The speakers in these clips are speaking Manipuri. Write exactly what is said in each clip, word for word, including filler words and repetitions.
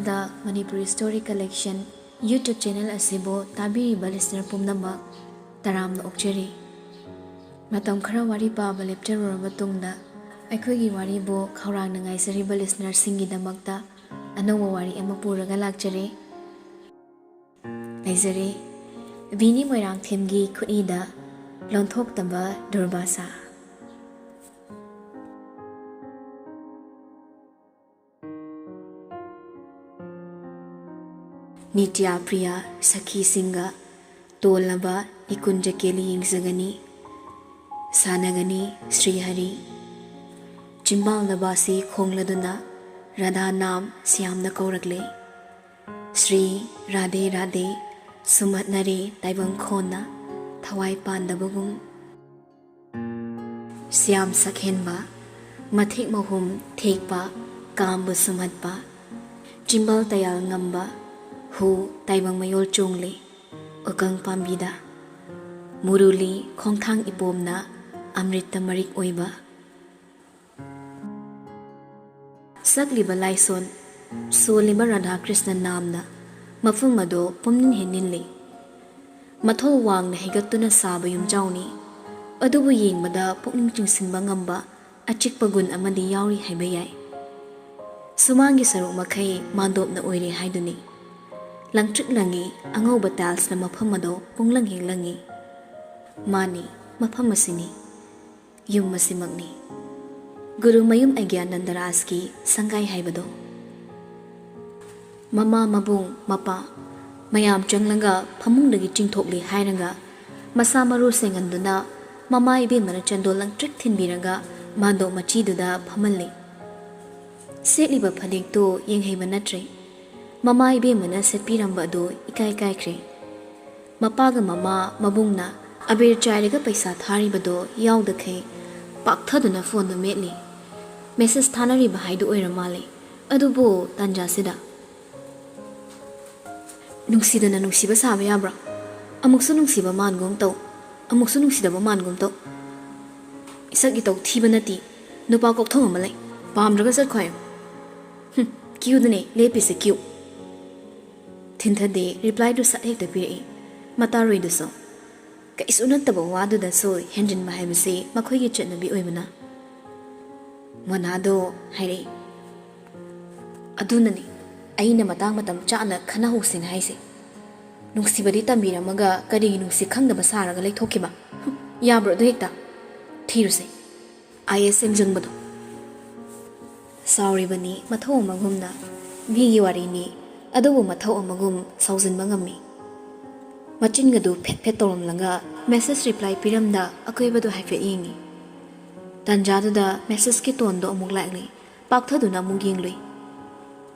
ꯗ Manipuri Story Collection YouTube channel ꯑꯁꯤꯕꯨ ꯇꯥꯕꯤꯔꯤꯕ listener ꯄꯨꯝꯅꯃꯛ ꯇꯔꯥꯝꯅ ꯑꯣꯛꯆꯔꯤ꯫ ꯃꯇꯝ ꯈꯔ ꯋꯥꯔꯤ ꯄꯥꯕ ꯂꯦꯞꯆꯔꯨꯔꯕ ꯃꯇꯨꯡꯗ, ꯑꯩꯈꯣꯏꯒꯤ ꯋꯥꯔꯤꯕꯨ ꯈꯧꯔꯥꯡꯅ ꯉꯥꯏꯖꯔꯤꯕ listenerꯁꯤꯡꯒꯤꯗꯃꯛꯇ ꯑꯅꯧꯕ ꯋꯥꯔꯤ ꯑꯃ ꯄꯨꯔꯒ ꯂꯥꯛꯆꯔꯦ꯫ ꯂꯩꯖꯔꯦ, ꯕꯤꯅꯤ ꯃꯣꯏꯔꯥꯡꯊꯦꯝꯒꯤ ꯈꯨꯠꯏꯗ ꯂꯣꯟꯊꯣꯛꯇꯕ ꯗꯨꯔꯕꯥꯁꯥ꯫ ꯅꯤꯇ꯭ꯌ ꯄ꯭ꯔꯤꯌ ꯁꯈꯤꯁꯤꯡꯒ ꯇꯣꯜꯂꯕ ꯅꯤꯀꯨꯟꯖ ꯀꯦꯂꯤ ꯌꯦꯡꯖꯒꯅꯤ, ꯁꯥꯟꯅꯒꯅꯤ ꯁ꯭ꯔꯤꯍꯔꯤ꯫ ꯆꯤꯝꯕꯥꯜ ꯅꯕꯥꯁꯤ ꯈꯣꯡꯂꯗꯨꯅ ꯔꯥꯙꯥ ꯅꯥꯝ ꯁ꯭ꯌꯥꯝꯅ ꯀꯧꯔꯛꯂꯦ꯫ ꯁ꯭ꯔꯤ ꯔꯥꯙꯦ ꯔꯥꯙꯦ ꯁꯨꯝꯍꯠꯅꯔꯦ ꯇꯥꯏꯕꯪ ꯈꯣꯟꯅ ꯊꯋꯥꯏ ꯄꯥꯟꯗꯕꯒꯨꯝ꯫ ꯁ꯭ꯌꯥꯝ ꯁꯛꯍꯦꯟꯕ, ꯃꯊꯦꯛ ꯃꯍꯨꯝ ꯊꯦꯛꯄ, ꯀꯥꯝꯕꯨ ꯁꯨꯝꯍꯠꯄ, ꯆꯤꯝꯕꯥꯜ ꯇꯌꯥꯜ ꯉꯝꯕ, ꯍꯨ ꯇꯥꯏꯕꯪ ꯃꯌꯣꯜ ꯆꯣꯡꯂꯤ ꯎꯀꯪ ꯄꯥꯝꯕꯤꯗ꯫ ꯃꯨꯔꯨꯂꯤ ꯈꯣꯡꯊꯥꯡ ꯏꯄꯣꯝꯅ ꯑꯃ꯭ꯔꯤꯠꯇ ꯃꯔꯤꯛ ꯑꯣꯏꯕ꯫ ꯁꯛꯂꯤꯕ ꯂꯥꯏꯁꯣꯟ, ꯁꯣꯜꯂꯤꯕ ꯔꯥꯙꯥ ꯀ꯭ꯔꯤꯁꯅ ꯅꯥꯝꯅ ꯃꯐꯝ ꯑꯗꯨ ꯄꯨꯝꯅꯤꯟ ꯍꯦꯟꯅꯤꯜꯂꯤ꯫ ꯃꯊꯣꯜ ꯋꯥꯡꯅ ꯍꯦꯟꯒꯠꯇꯨꯅ ꯁꯥꯕ ꯌꯨꯝꯖꯥꯎꯅꯤ, ꯑꯗꯨꯕꯨ ꯌꯦꯡꯕꯗ ꯄꯨꯛꯅꯤꯡ ꯆꯤꯡꯁꯤꯟꯕ ꯉꯝꯕ ꯑꯆꯤꯛꯄ ꯒꯨꯟ ꯑꯃꯗꯤ ꯌꯥꯎꯔꯤ ꯍꯥꯏꯕ ꯌꯥꯏ꯫ ꯁꯨꯃꯥꯡꯒꯤ ꯁꯔꯨꯛ ꯃꯈꯩ ꯃꯥꯟꯗꯣꯞꯅ ꯑꯣꯏꯔꯦ ꯍꯥꯏꯗꯨꯅꯤ꯫ ꯂꯪꯇ꯭ꯔꯤꯛ ꯂꯪꯉꯤ, ꯑꯉꯧꯕ ꯇꯥꯏꯜꯁꯅ ꯃꯐꯝ ꯑꯗꯨ ꯄꯨꯡꯂꯪ ꯍꯦꯛ ꯂꯪꯉꯤ꯫ ꯃꯥꯅꯤ, ꯃꯐꯝ ꯑꯁꯤꯅꯤ꯫ ꯌꯨꯝ ꯑꯁꯤꯃꯛꯅꯤ ꯒꯨꯔꯨ ꯃꯌꯨꯝ ꯑꯒ꯭ꯌꯥꯅꯟꯗ ꯔꯥꯖꯀꯤ ꯁꯪꯒꯥꯏ ꯍꯥꯏꯕꯗꯣ꯫ ꯃꯃꯥ, ꯃꯕꯨꯡ, ꯃꯄꯥ ꯃꯌꯥꯝ ꯆꯪꯂꯒ ꯐꯃꯨꯡꯗꯒꯤ ꯆꯤꯡꯊꯣꯛꯂꯤ ꯍꯥꯏꯔꯒ ꯃꯁꯥ ꯃꯔꯨ ꯁꯦꯡꯍꯟꯗꯨꯅ ꯃꯃꯥ ꯏꯕꯦꯝꯃꯅ ꯆꯟꯗꯣꯜ ꯂꯪꯇ꯭ꯔꯤꯛ ꯊꯤꯟꯕꯤꯔꯒ ꯃꯥꯟꯗꯣꯞ ꯃꯆꯤꯗꯨꯗ ꯐꯝꯍꯜꯂꯤ꯫ ꯁꯦꯠꯂꯤꯕ ꯐꯅꯦꯛꯇꯨ ꯌꯦꯡꯍꯩꯕ ꯅꯠꯇ꯭ꯔꯦ꯫ ꯃꯃꯥ ꯏꯕꯦꯝꯃꯅ ꯁꯦꯠꯄꯤꯔꯝꯕ ꯑꯗꯨ ꯏꯀꯥꯏ ꯀꯥꯏꯈ꯭ꯔꯦ꯫ ꯃꯄꯥꯒ ꯃꯃꯥ ꯃꯕꯨꯡꯅ ꯑꯕꯦꯔ ꯆꯥꯏꯔꯒ ꯄꯩꯁꯥ ꯊꯥꯔꯤꯕꯗꯣ ꯌꯥꯎꯗꯈꯩ ꯄꯥꯛꯊꯗꯨꯅ ꯐꯣꯟꯗꯨ ꯃꯦꯠꯂꯤ꯫ ꯃꯦꯁꯦꯖ ꯊꯥꯅꯔꯤꯕ ꯍꯥꯏꯗꯨ ꯑꯣꯏꯔ ꯃꯥꯜꯂꯦ꯫ ꯑꯗꯨꯕꯨ ꯇꯥꯟꯖꯥꯁꯤꯗ ꯅꯨꯡꯁꯤꯗꯅ ꯅꯨꯡꯁꯤꯕ ꯁꯥꯕ ꯌꯥꯕ꯭ꯔꯥ? ꯑꯃꯨꯛꯁꯨ ꯅꯨꯡꯁꯤꯕ ꯃꯥꯟꯒꯨꯝ ꯇꯧ, ꯑꯃꯨꯛꯁꯨ ꯅꯨꯡꯁꯤꯗꯕ ꯃꯥꯟꯒꯨꯝ ꯇꯧ꯫ ꯏꯁꯛ ꯏꯇꯧ ꯊꯤꯕ ꯅꯠꯇꯦ, ꯅꯨꯄꯥ ꯀꯣꯛꯊꯣꯡ ꯑꯃ ꯂꯩ, ꯄꯥꯝꯗ꯭ꯔꯒ ꯆꯠꯈꯣ ꯍꯥꯏꯌꯨ꯫ ꯍꯨꯝ, "ꯀ꯭ꯌꯨꯗꯅꯦ ꯂꯦꯞꯄꯤꯁꯦ, ꯀ꯭ꯌꯨ!" ꯊꯤꯟꯊꯗꯦ ꯔꯤꯄ꯭ꯂꯥꯏꯗꯨ ꯁꯠ ꯍꯦꯛꯇ ꯄꯤꯔꯛꯏ꯫ ꯃꯇꯥꯔꯣꯏꯗꯨꯁꯨ ꯀꯩꯁꯨ ꯅꯠꯇꯕ ꯋꯥꯗꯨꯗꯁꯨ ꯍꯦꯟꯖꯤꯟꯕ ꯍꯥꯏꯕꯁꯤ ꯃꯈꯣꯏꯒꯤ ꯆꯠꯅꯕꯤ ꯑꯣꯏꯕꯅ꯫ ꯃꯣꯅꯥꯗꯣ ꯍꯥꯏꯔꯛꯏ, "ꯑꯗꯨꯅꯅꯤ ꯑꯩꯅ ꯃꯇꯥꯡ ꯃꯇꯝ ꯆꯥꯅ ꯈꯟꯅꯍꯧꯁꯤꯅ ꯍꯥꯏꯁꯦ꯫ ꯅꯨꯡꯁꯤꯕꯗꯤ ꯇꯝꯕꯤꯔꯝꯃꯒ ꯀꯔꯤꯒꯤ ꯅꯨꯡꯁꯤ ꯈꯪꯗꯕ ꯁꯥꯔꯒ ꯂꯩꯊꯣꯛꯈꯤꯕ? ꯍꯨꯝ, ꯌꯥꯕ꯭ꯔꯣ ꯑꯗꯨ ꯍꯦꯛꯇ? ꯊꯤꯔꯨꯁꯦ꯫ ꯑꯥꯏ ꯑꯦꯁ ꯁꯦꯝꯖꯪꯕꯗꯣ꯫" ꯁꯥꯎꯔꯤꯕꯅꯤ ꯃꯊꯧ ꯑꯃꯒꯨꯝꯅ꯫ ꯃꯤꯒꯤ ꯋꯥꯔꯤꯅꯤ, ꯑꯗꯨꯕꯨ ꯃꯊꯧ ꯑꯃꯒꯨꯝ ꯁꯥꯎꯖꯤꯟꯕ ꯉꯝꯃꯤ꯫ ꯃꯆꯤꯟꯒꯗꯨ ꯐꯦꯠ ꯐꯦꯠ ꯇꯧꯔꯝꯂꯒ ꯃꯦꯁꯦꯖ ꯔꯤꯄ꯭ꯂꯥꯏ ꯄꯤꯔꯝꯗ ꯑꯀꯣꯏꯕꯗꯨ ꯍꯥꯏꯐꯦꯠ ꯌꯦꯡꯉꯤ꯫ ꯇꯥꯟꯖꯥꯗꯨꯗ ꯃꯦꯁꯦꯖꯀꯤ ꯇꯣꯟꯗꯣ ꯑꯃꯨꯛ ꯂꯥꯛꯂꯤ꯫ ꯄꯥꯛꯊꯗꯨꯅ ꯑꯃꯨꯛ ꯌꯦꯡꯂꯨꯏ꯫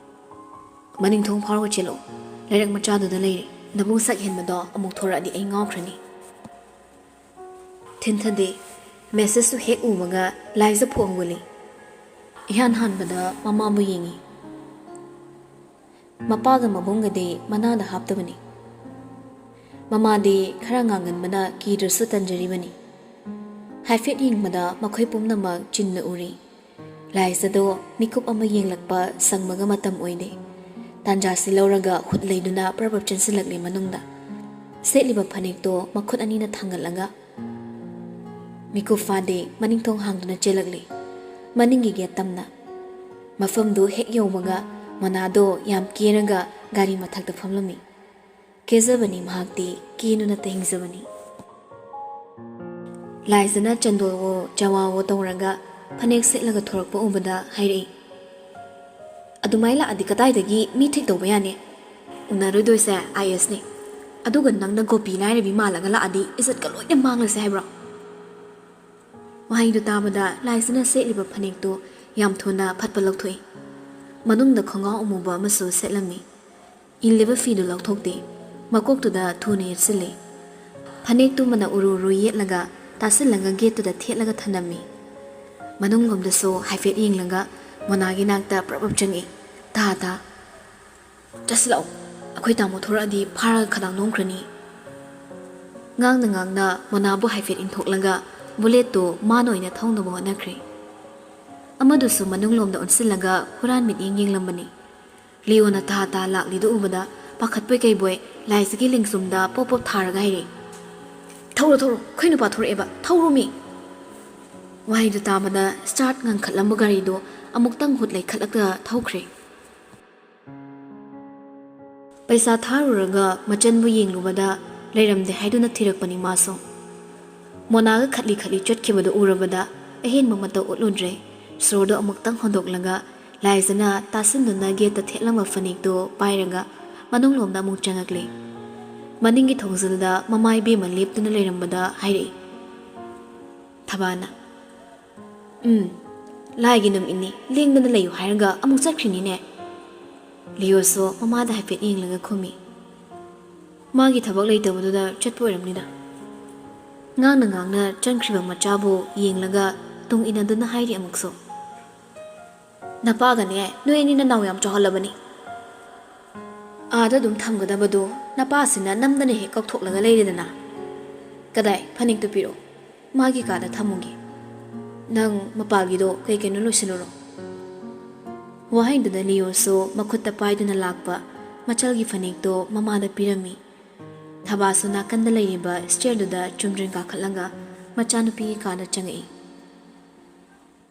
"ꯃꯅꯤꯡꯊꯣꯡ ꯐꯥꯎꯔꯒ ꯆꯦꯜꯂꯛꯑꯣ꯫ ꯂꯩꯔꯛ ꯃꯆꯥꯗꯨꯗ ꯂꯩꯔꯦ꯫ ꯅꯕꯨꯡ ꯁꯛ ꯍꯦꯟꯕꯗꯣ ꯑꯃꯨꯛ ꯊꯣꯔꯛꯑꯗꯤ ꯑꯩ ꯉꯥꯎꯈ꯭ꯔꯅꯤ꯫" ꯊꯤꯟꯊꯗꯦ꯫ ꯃꯦꯁꯦꯖꯇꯨ ꯍꯦꯛ ꯎꯕꯒ ꯂꯥꯏꯖ ꯐꯣꯡꯒꯨꯂꯤ꯫ ꯏꯍꯥꯟ ꯍꯥꯟꯕꯗ ꯃꯃꯥꯕꯨ ꯌꯦꯡꯉꯤ꯫ ꯃꯄꯥꯒ ꯃꯕꯨꯡꯒꯗꯤ ꯃꯅꯥꯗ ꯍꯥꯞꯇꯕꯅꯤ꯫ ꯃꯃꯥꯗꯤ ꯈꯔ ꯉꯥꯡꯒꯟꯕꯅ ꯀꯤꯗ꯭ꯔꯁꯨ ꯇꯟꯖꯔꯤꯕꯅꯤ꯫ ꯍꯥꯏꯐꯦꯠ ꯌꯦꯡꯕꯗ ꯃꯈꯣꯏ ꯄꯨꯝꯅꯃꯛ ꯆꯤꯟꯅ ꯎꯔꯤ꯫ ꯂꯥꯏꯖꯗꯣ ꯃꯤꯀꯨꯞ ꯑꯃ ꯌꯦꯡꯂꯛꯄ ꯁꯪꯕꯒ ꯃꯇꯝ ꯑꯣꯏꯗꯦ꯫ ꯇꯥꯟꯖꯥꯁꯤ ꯂꯧꯔꯒ ꯈꯨꯠ ꯂꯩꯗꯨꯅ ꯄ꯭ꯔꯞ ꯄ꯭ꯔꯞ ꯆꯦꯟꯁꯤꯜꯂꯛꯂꯦ ꯃꯅꯨꯡꯗ꯫ ꯁꯦꯠꯂꯤꯕ ꯐꯅꯦꯛꯇꯣ ꯃꯈꯨꯠ ꯑꯅꯤꯅ ꯊꯥꯡꯒꯠꯂꯒ꯫ ꯃꯤꯀꯨꯞ ꯐꯥꯗꯦ, ꯃꯅꯤꯡ ꯊꯣꯡ ꯍꯥꯡꯗꯨꯅ ꯆꯦꯜꯂꯛꯂꯦ꯫ ꯃꯅꯤꯡꯒꯤ ꯒꯦꯠ ꯇꯝꯅ꯫ ꯃꯐꯝꯗꯨ ꯍꯦꯛ ꯌꯧꯕꯒ ꯃꯣꯅꯥꯗꯣ ꯌꯥꯝ ꯀꯦꯔꯒ ꯒꯥꯔꯤ ꯃꯊꯛꯇ ꯐꯝꯂꯝꯃꯤ꯫ ꯀꯦꯖꯕꯅꯤ ꯃꯍꯥꯛꯇꯤ, ꯀꯦꯅꯨ ꯅꯠꯇ ꯍꯤꯡꯖꯕꯅꯤ꯫ ꯂꯥꯏꯖꯅ ꯆꯟꯗꯣꯜꯋꯣ ꯆꯋꯥꯋꯣ ꯇꯧꯔꯒ ꯐꯅꯦꯛ ꯁꯦꯠꯂꯒ ꯊꯣꯔꯛꯄ ꯎꯕꯗ ꯍꯥꯏꯔꯛꯏ, "ꯑꯗꯨꯃꯥꯏ ꯂꯥꯛꯑꯗꯤ ꯀꯗꯥꯏꯗꯒꯤ ꯃꯤ ꯊꯤꯛ ꯇꯧꯕ ꯌꯥꯅꯤ? ꯎꯅꯔꯨꯗꯣꯏꯁꯦ ꯑꯥꯏ ꯑꯦꯁꯅꯤ꯫ ꯑꯗꯨꯒ ꯅꯪꯅ ꯒꯣꯄꯤ ꯂꯥꯏꯔꯕꯤ ꯃꯥꯜꯂꯒ ꯂꯥꯛꯑꯗꯤ ꯏꯖꯠꯀ ꯂꯣꯏꯅ ꯃꯥꯡꯂꯁꯦ ꯍꯥꯏꯕ꯭ꯔꯣ?" ꯋꯥꯍꯩꯗꯨ ꯇꯥꯕꯗ ꯂꯥꯏꯖꯅ ꯁꯦꯠꯂꯤꯕ ꯐꯅꯦꯛꯇꯨ ꯌꯥꯝ ꯊꯨꯅ ꯐꯠꯄ ꯂꯧꯊꯣꯛꯏ꯫ ꯃꯅꯨꯡꯗ ꯈꯣꯡꯒ꯭ꯔꯥꯎ ꯑꯃꯨꯕ ꯑꯃꯁꯨ ꯁꯦꯠꯂꯝꯃꯤ꯫ ꯏꯜꯂꯤꯕ ꯐꯤꯗꯨ ꯂꯧꯊꯣꯛꯇꯦ꯫ ꯃꯀꯣꯛꯇꯨꯗ ꯊꯨꯅ ꯌꯦꯠꯁꯤꯜꯂꯤ꯫ ꯐꯅꯦꯛꯇꯨ ꯃꯅꯥ ꯎꯔꯨ ꯎꯔꯨ ꯌꯦꯠꯂꯒ ꯇꯥꯁꯤꯜꯂꯒ ꯒꯦꯠꯇꯨꯗ ꯊꯦꯠꯂꯒ ꯊꯅꯝꯃꯤ꯫ ꯃꯅꯨꯡꯂꯣꯝꯗꯁꯨ ꯍꯥꯏꯐꯦꯠ ꯌꯦꯡꯂꯒ ꯃꯣꯅꯥꯒꯤ ꯅꯥꯛꯇ ꯄ꯭ꯔꯞ ꯄ꯭ꯔꯞ ꯆꯪꯉꯤ꯫ "ꯇꯥ, ꯇꯥ, ꯆꯠꯁꯤꯜꯂꯛꯑꯣ꯫ ꯑꯩꯈꯣꯏ ꯇꯥꯃꯣ ꯊꯣꯔꯛꯑꯗꯤ ꯐꯥꯔꯒ ꯈꯗꯥꯡ ꯅꯣꯝꯈ꯭ꯔꯅꯤ꯫" ꯉꯥꯡꯅ ꯉꯥꯡꯅ ꯃꯣꯅꯥꯕꯨ ꯍꯥꯏꯐꯦꯠ ꯏꯟꯊꯣꯛꯂꯒ ꯕꯨꯂꯦꯠꯇꯨ ꯃꯥꯅ ꯑꯣꯏꯅ ꯊꯧꯅꯕ ꯍꯣꯠꯅꯈ꯭ꯔꯦ꯫ ꯑꯃꯗꯨꯁꯨ ꯃꯅꯨꯡꯂꯣꯝꯗ ꯑꯣꯟꯁꯤꯜꯂꯒ ꯍꯨꯔꯥꯟ ꯃꯤꯠꯌꯦꯡ ꯌꯦꯡꯂꯝꯕꯅꯤ꯫ ꯂꯤꯌꯣꯅ ꯇꯥ ꯇꯥ ꯂꯥꯛꯂꯤꯗꯨ ꯎꯕꯗ ꯄꯥꯈꯠꯄꯣꯏ ꯀꯩꯕꯣꯏ ꯂꯥꯏꯖꯒꯤ ꯂꯦꯡꯖꯨꯝꯗ ꯄꯣꯞ ꯄꯣꯞ ꯊꯥꯔꯒ ꯍꯥꯏꯔꯛꯏ, "ꯊꯧꯔꯣ, ꯊꯧꯔꯣ, ꯑꯩꯈꯣꯏ ꯅꯨꯄꯥ ꯊꯣꯔꯛꯑꯦꯕ, ꯊꯧꯔꯣꯃꯤ!" ꯋꯥꯍꯩꯗꯨ ꯇꯥꯕꯗ start ꯉꯪꯈꯠꯂꯝꯕ ꯒꯥꯔꯤꯗꯨ ꯑꯃꯨꯛꯇꯪ ꯍꯨꯠ ꯂꯩꯈꯠꯂꯒ ꯊꯧꯈ꯭ꯔꯦ꯫ ꯄꯩꯁꯥ ꯊꯥꯔꯨꯔꯒ ꯃꯆꯟꯕꯨ ꯌꯦꯡꯂꯨꯕꯗ ꯂꯩꯔꯝꯗꯦ ꯍꯥꯏꯗꯨꯅ ꯊꯤꯔꯛꯄꯅꯤ ꯃꯥꯁꯨ꯫ ꯃꯣꯅꯥꯒ ꯈꯠꯂꯤ ꯈꯠꯂꯤ ꯆꯠꯈꯤꯕꯗꯨ ꯎꯔꯕꯗ ꯑꯍꯦꯟꯕ ꯃꯇꯧ ꯎꯠꯂꯨꯗ꯭ꯔꯦ꯫ ꯁꯣꯔꯗꯨ ꯑꯃꯨꯛꯇꯪ ꯍꯣꯟꯗꯣꯛꯂꯒ ꯂꯥꯏꯖꯅ ꯇꯥꯁꯤꯟꯗꯨꯅ ꯒꯦꯠꯇ ꯊꯦꯠꯂꯝꯕ ꯐꯅꯦꯛꯇꯨ ꯄꯥꯏꯔꯒ ꯃꯅꯨꯡꯂꯣꯝꯗ ꯑꯃꯨꯛ ꯆꯪꯉꯛꯂꯦ꯫ ꯃꯅꯤꯡꯒꯤ ꯊꯣꯡꯖꯤꯜꯗ ꯃꯃꯥ ꯏꯕꯦꯝꯃ ꯂꯦꯞꯇꯨꯅ ꯂꯩꯔꯝꯕꯗ ꯍꯥꯏꯔꯛꯏ, ꯊꯕꯥꯅ, "ꯎꯝ, ꯂꯥꯏꯒꯤ ꯅꯨꯃꯤꯠꯅꯤ, ꯂꯦꯡꯗꯅ ꯂꯩꯌꯨ ꯍꯥꯏꯔꯒ ꯑꯃꯨꯛ ꯆꯠꯈ꯭ꯔꯤꯅꯤꯅꯦ꯫" ꯂꯤꯌꯣꯁꯨ ꯃꯃꯥꯗ ꯍꯥꯏꯐꯦꯠ ꯌꯦꯡꯂꯒ ꯈꯨꯝꯃꯤ, "ꯃꯥꯒꯤ ꯊꯕꯛ ꯂꯩꯇꯕꯗꯨꯗ ꯆꯠꯄ ꯑꯣꯏꯔꯝꯅꯤꯗ꯫" ꯉꯥꯡꯅ ꯉꯥꯡꯅ ꯆꯪꯈ꯭ꯔꯤꯕ ꯃꯆꯥꯕꯨ ꯌꯦꯡꯂꯒ ꯇꯨꯡ ꯏꯟꯅꯗꯨꯅ ꯍꯥꯏꯔꯤ ꯑꯃꯨꯛꯁꯨ, "ꯅꯄꯥꯒꯅꯦ ꯅꯣꯏ ꯑꯅꯤ ꯅꯅꯥꯎ ꯌꯥꯝ ꯆꯥꯎꯍꯜꯂꯕꯅꯤ꯫ ꯑꯥꯗ ꯑꯗꯨꯝ ꯊꯝꯒꯗꯕꯗꯣ ꯅꯄꯥꯁꯤꯅ ꯅꯝꯗꯅ ꯍꯦꯛ ꯀꯥꯎꯊꯣꯛꯂꯒ ꯂꯩꯔꯦꯗꯅ꯫ ꯀꯗꯥꯏ, ꯐꯅꯦꯛꯇꯨ ꯄꯤꯔꯛꯑꯣ, ꯃꯥꯒꯤ ꯀꯥꯗ ꯊꯝꯃꯨꯒꯦ꯫ ꯅꯪ ꯃꯄꯥꯒꯤꯗꯣ ꯀꯩ ꯀꯩꯅꯣ ꯂꯣꯏꯁꯤꯜꯂꯨꯔꯣ꯫" ꯋꯥꯍꯩꯗꯨꯗ ꯂꯤꯌꯣꯁꯨ ꯃꯈꯨꯠꯇ ꯄꯥꯏꯗꯨꯅ ꯂꯥꯛꯄ ꯃꯆꯜꯒꯤ ꯐꯅꯦꯛꯇꯣ ꯃꯃꯥꯗ ꯄꯤꯔꯝꯃꯤ꯫ ꯊꯕꯥꯁꯨ ꯅꯥꯀꯟꯗ ꯂꯩꯔꯤꯕ stairꯗꯨꯗ ꯆꯨꯝꯗ꯭ꯔꯤꯡ ꯀꯥꯈꯠꯂꯒ ꯃꯆꯥꯅꯨꯄꯤꯒꯤ ꯀꯥꯗ ꯆꯪꯉꯛꯏ꯫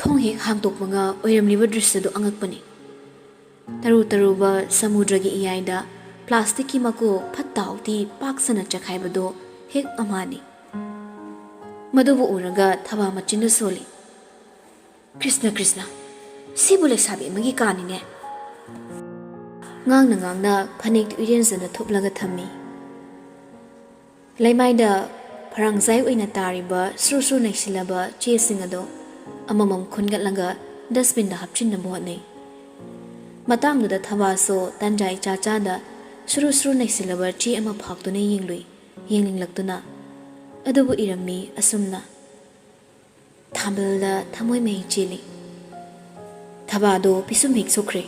ꯊꯣꯡ ꯍꯦꯛ ꯍꯥꯡꯗꯣꯛꯄꯒ ꯑꯣꯏꯔꯝꯂꯤꯕ ꯗ꯭ꯔꯤꯁ꯭ꯌꯗꯨ ꯑꯉꯛꯄꯅꯤ꯫ ꯇꯔꯨ ꯇꯔꯨꯕ ꯁꯃꯨꯗ꯭ꯔꯒꯤ ꯏꯌꯥꯏꯗ plasticꯀꯤ ꯃꯀꯨ ꯐꯠꯇ ꯍꯥꯎꯊꯤ ꯄꯥꯛ ꯁꯟꯅ ꯆꯈꯥꯏꯕꯗꯨ ꯍꯦꯛ ꯑꯃꯍꯥꯅꯤ꯫ ꯃꯗꯨꯕꯨ ꯎꯔꯒ ꯊꯕꯥ ꯃꯆꯤꯟꯗꯨ ꯁꯣꯜꯂꯤ꯫ "ꯀ꯭ꯔꯤꯁꯅ, ꯀ꯭ꯔꯤꯁꯅ, ꯁꯤꯕꯨ ꯂꯩꯁꯥꯕꯤ ꯑꯃꯒꯤ ꯀꯥꯅꯤꯅꯦ!" ꯉꯥꯡꯅ ꯉꯥꯡꯅ ꯐꯅꯦꯛꯇꯨ ꯏꯔꯦꯟꯖꯅ ꯊꯨꯞꯂꯒ ꯊꯝꯃꯤ꯫ ꯂꯩꯃꯥꯏꯗ ꯐꯔꯥꯡꯖꯥꯏ ꯑꯣꯏꯅ ꯇꯥꯔꯤꯕ ꯁꯨꯔ ꯁꯨꯔ ꯅꯩꯁꯤꯜꯂꯕ ꯆꯦꯁꯤꯡ ꯑꯗꯨ ꯑꯃꯃꯝ ꯈꯨꯟꯒꯠꯂꯒ dustbinꯗ ꯍꯥꯞꯆꯤꯟꯅꯕ ꯍꯣꯠꯅꯩ꯫ ꯃꯇꯥꯡꯗꯨꯗ ꯊꯕꯥꯁꯨ ꯇꯥꯟꯖꯥ ꯏꯆꯥ ꯆꯥꯗ ꯁꯨꯔꯨ ꯁꯨꯔꯨ ꯅꯩꯁꯤꯜꯂꯕ ꯆꯦ ꯑꯃ ꯐꯥꯛꯇꯨꯅ ꯌꯦꯡꯂꯨꯏ, ꯌꯦꯡꯅꯤꯡꯂꯛꯇꯨꯅ꯫ ꯑꯗꯨꯕꯨ ꯏꯔꯝꯃꯤ ꯑꯁꯨꯝꯅ, "ꯊꯥꯕꯜꯗ ꯊꯃꯣꯏ ꯃꯍꯩ ꯆꯦꯜꯂꯤ꯫" ꯊꯕꯥꯗꯣ ꯄꯤꯁꯨꯝ ꯍꯦꯛ ꯁꯨꯛꯈ꯭ꯔꯦ꯫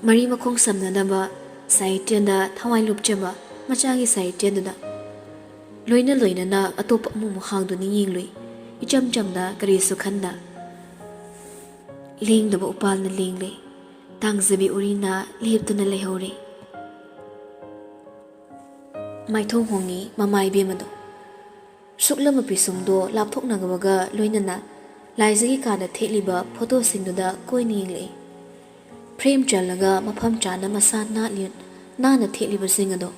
ꯃꯔꯤ ꯃꯈꯣꯡ ꯁꯝꯅꯗꯕ ꯁꯥꯍꯤꯇ꯭ꯌꯗ ꯊꯋꯥꯏ ꯂꯨꯞꯆꯕ ꯃꯆꯥꯒꯤ ꯁꯥꯍꯤꯇ꯭ꯌꯗꯨꯗ ꯂꯣꯏꯅ ꯂꯣꯏꯅꯅ ꯑꯇꯣꯞꯄ ꯑꯃꯃꯨꯛ ꯍꯥꯡꯗꯨꯅ ꯌꯦꯡꯂꯨꯏ꯫ ꯏꯆꯝ ꯆꯝꯅ ꯀꯔꯤꯁꯨ ꯈꯟꯗ꯫ ꯂꯦꯡꯗꯕ ꯎꯄꯥꯜꯅ ꯂꯦꯡꯂꯦ꯫ ꯇꯥꯡꯖꯕꯤ ꯎꯔꯤꯅ ꯂꯦꯞꯇꯨꯅ ꯂꯩꯍꯧꯔꯦ꯫ ꯃꯥꯏꯊꯣꯡ ꯍꯣꯡꯉꯤ ꯃꯃꯥ ꯏꯕꯦꯝꯃꯗꯣ꯫ ꯁꯨꯛꯂꯝꯕ ꯄꯤꯁꯨꯝꯗꯣ ꯂꯥꯞꯊꯣꯛꯅꯕꯒ ꯂꯣꯏꯅꯅ ꯂꯥꯏꯖꯒꯤ ꯀꯥꯗ ꯊꯦꯠꯂꯤꯕ ꯐꯣꯇꯣꯁꯤꯡꯗꯨꯗ ꯀꯣꯏꯅ ꯌꯦꯡꯂꯛꯏ꯫ ꯐ꯭ꯔꯦꯝ ꯆꯜꯂꯒ ꯃꯐꯝ ꯆꯥꯅ ꯃꯁꯥ ꯅꯥꯠꯂꯤ-, ꯅꯥꯟꯅ ꯊꯦꯠꯂꯤꯕꯁꯤꯡ ꯑꯗꯣ꯫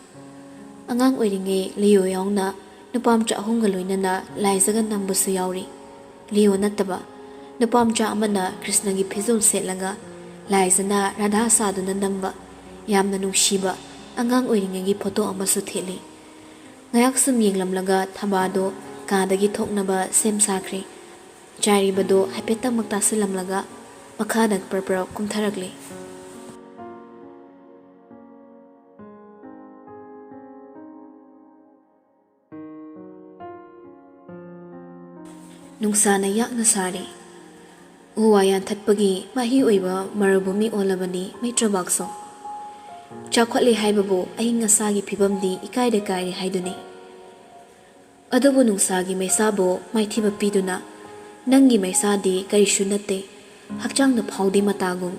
ꯑꯉꯥꯡ ꯑꯣꯏꯔꯤꯉꯩ ꯂꯤꯑꯣ ꯌꯥꯎꯅ ꯅꯨꯄꯥꯃꯆꯥ ꯑꯍꯨꯝꯒ ꯂꯣꯏꯅꯅ ꯂꯥꯏꯖꯒ ꯅꯝꯕꯁꯨ ꯌꯥꯎꯔꯤ꯫ ꯂꯤꯑꯣ ꯅꯠꯇꯕ ꯅꯨꯄꯥꯃꯆꯥ ꯑꯃꯅ ꯀ꯭ꯔꯤꯁꯅꯒꯤ ꯐꯤꯖꯣꯜ ꯁꯦꯠꯂꯒ ꯂꯥꯏꯖꯅ ꯔꯥꯙꯥ ꯁꯥꯗꯨꯅ ꯅꯝꯕ ꯌꯥꯝꯅ ꯅꯨꯡꯁꯤꯕ ꯑꯉꯥꯡ ꯑꯣꯏꯔꯤꯉꯩꯒꯤ ꯐꯣꯇꯣ ꯑꯃꯁꯨ ꯊꯦꯠꯂꯤ꯫ ꯉꯥꯏꯍꯥꯛ ꯁꯨꯝ ꯌꯦꯡꯂꯝꯂꯒ ꯊꯝꯕꯥꯜꯗꯣ ꯀꯥꯗꯒꯤ ꯊꯣꯛꯅꯕ ꯁꯦꯝ ꯁꯥꯈ꯭ꯔꯦ꯫ ꯆꯥꯏꯔꯤꯕꯗꯣ ꯍꯥꯏꯐꯦꯠꯇꯃꯛ ꯇꯥꯁꯤꯜꯂꯝꯂꯒ ꯃꯈꯥꯗ ꯄ꯭ꯔꯞ ꯄ꯭ꯔꯞ ꯀꯨꯝꯊꯔꯛꯂꯦ꯫ ꯅꯨꯡꯁꯥꯅ ꯌꯥꯛꯅ ꯁꯥꯔꯤ꯫ ꯎ ꯋꯥ ꯌꯥꯟꯊꯠꯄꯒꯤ ꯃꯍꯩ ꯑꯣꯏꯕ ꯃꯔꯨꯚꯨꯃꯤ ꯑꯣꯜꯂꯕꯅꯤ ꯃꯩꯇ꯭ꯔꯕꯥꯛꯁꯣ꯫ ꯆꯥꯎꯈꯠꯂꯦ ꯍꯥꯏꯕꯕꯨ ꯑꯏꯪ ꯑꯁꯥꯒꯤ ꯐꯤꯕꯝꯗꯤ ꯏꯀꯥꯏꯗ ꯀꯥꯏꯔꯦ ꯍꯥꯏꯗꯨꯅꯤ꯫ ꯑꯗꯨꯕꯨ ꯅꯨꯡꯁꯥꯒꯤ ꯃꯩꯁꯥꯕꯨ ꯃꯥꯏꯊꯤꯕ ꯄꯤꯗꯨꯅ, "ꯅꯪꯒꯤ ꯃꯩꯁꯥꯗꯤ ꯀꯔꯤꯁꯨ ꯅꯠꯇꯦ, ꯍꯛꯆꯥꯡꯗ ꯐꯥꯎꯗꯦ ꯃꯇꯥꯒꯨꯝ",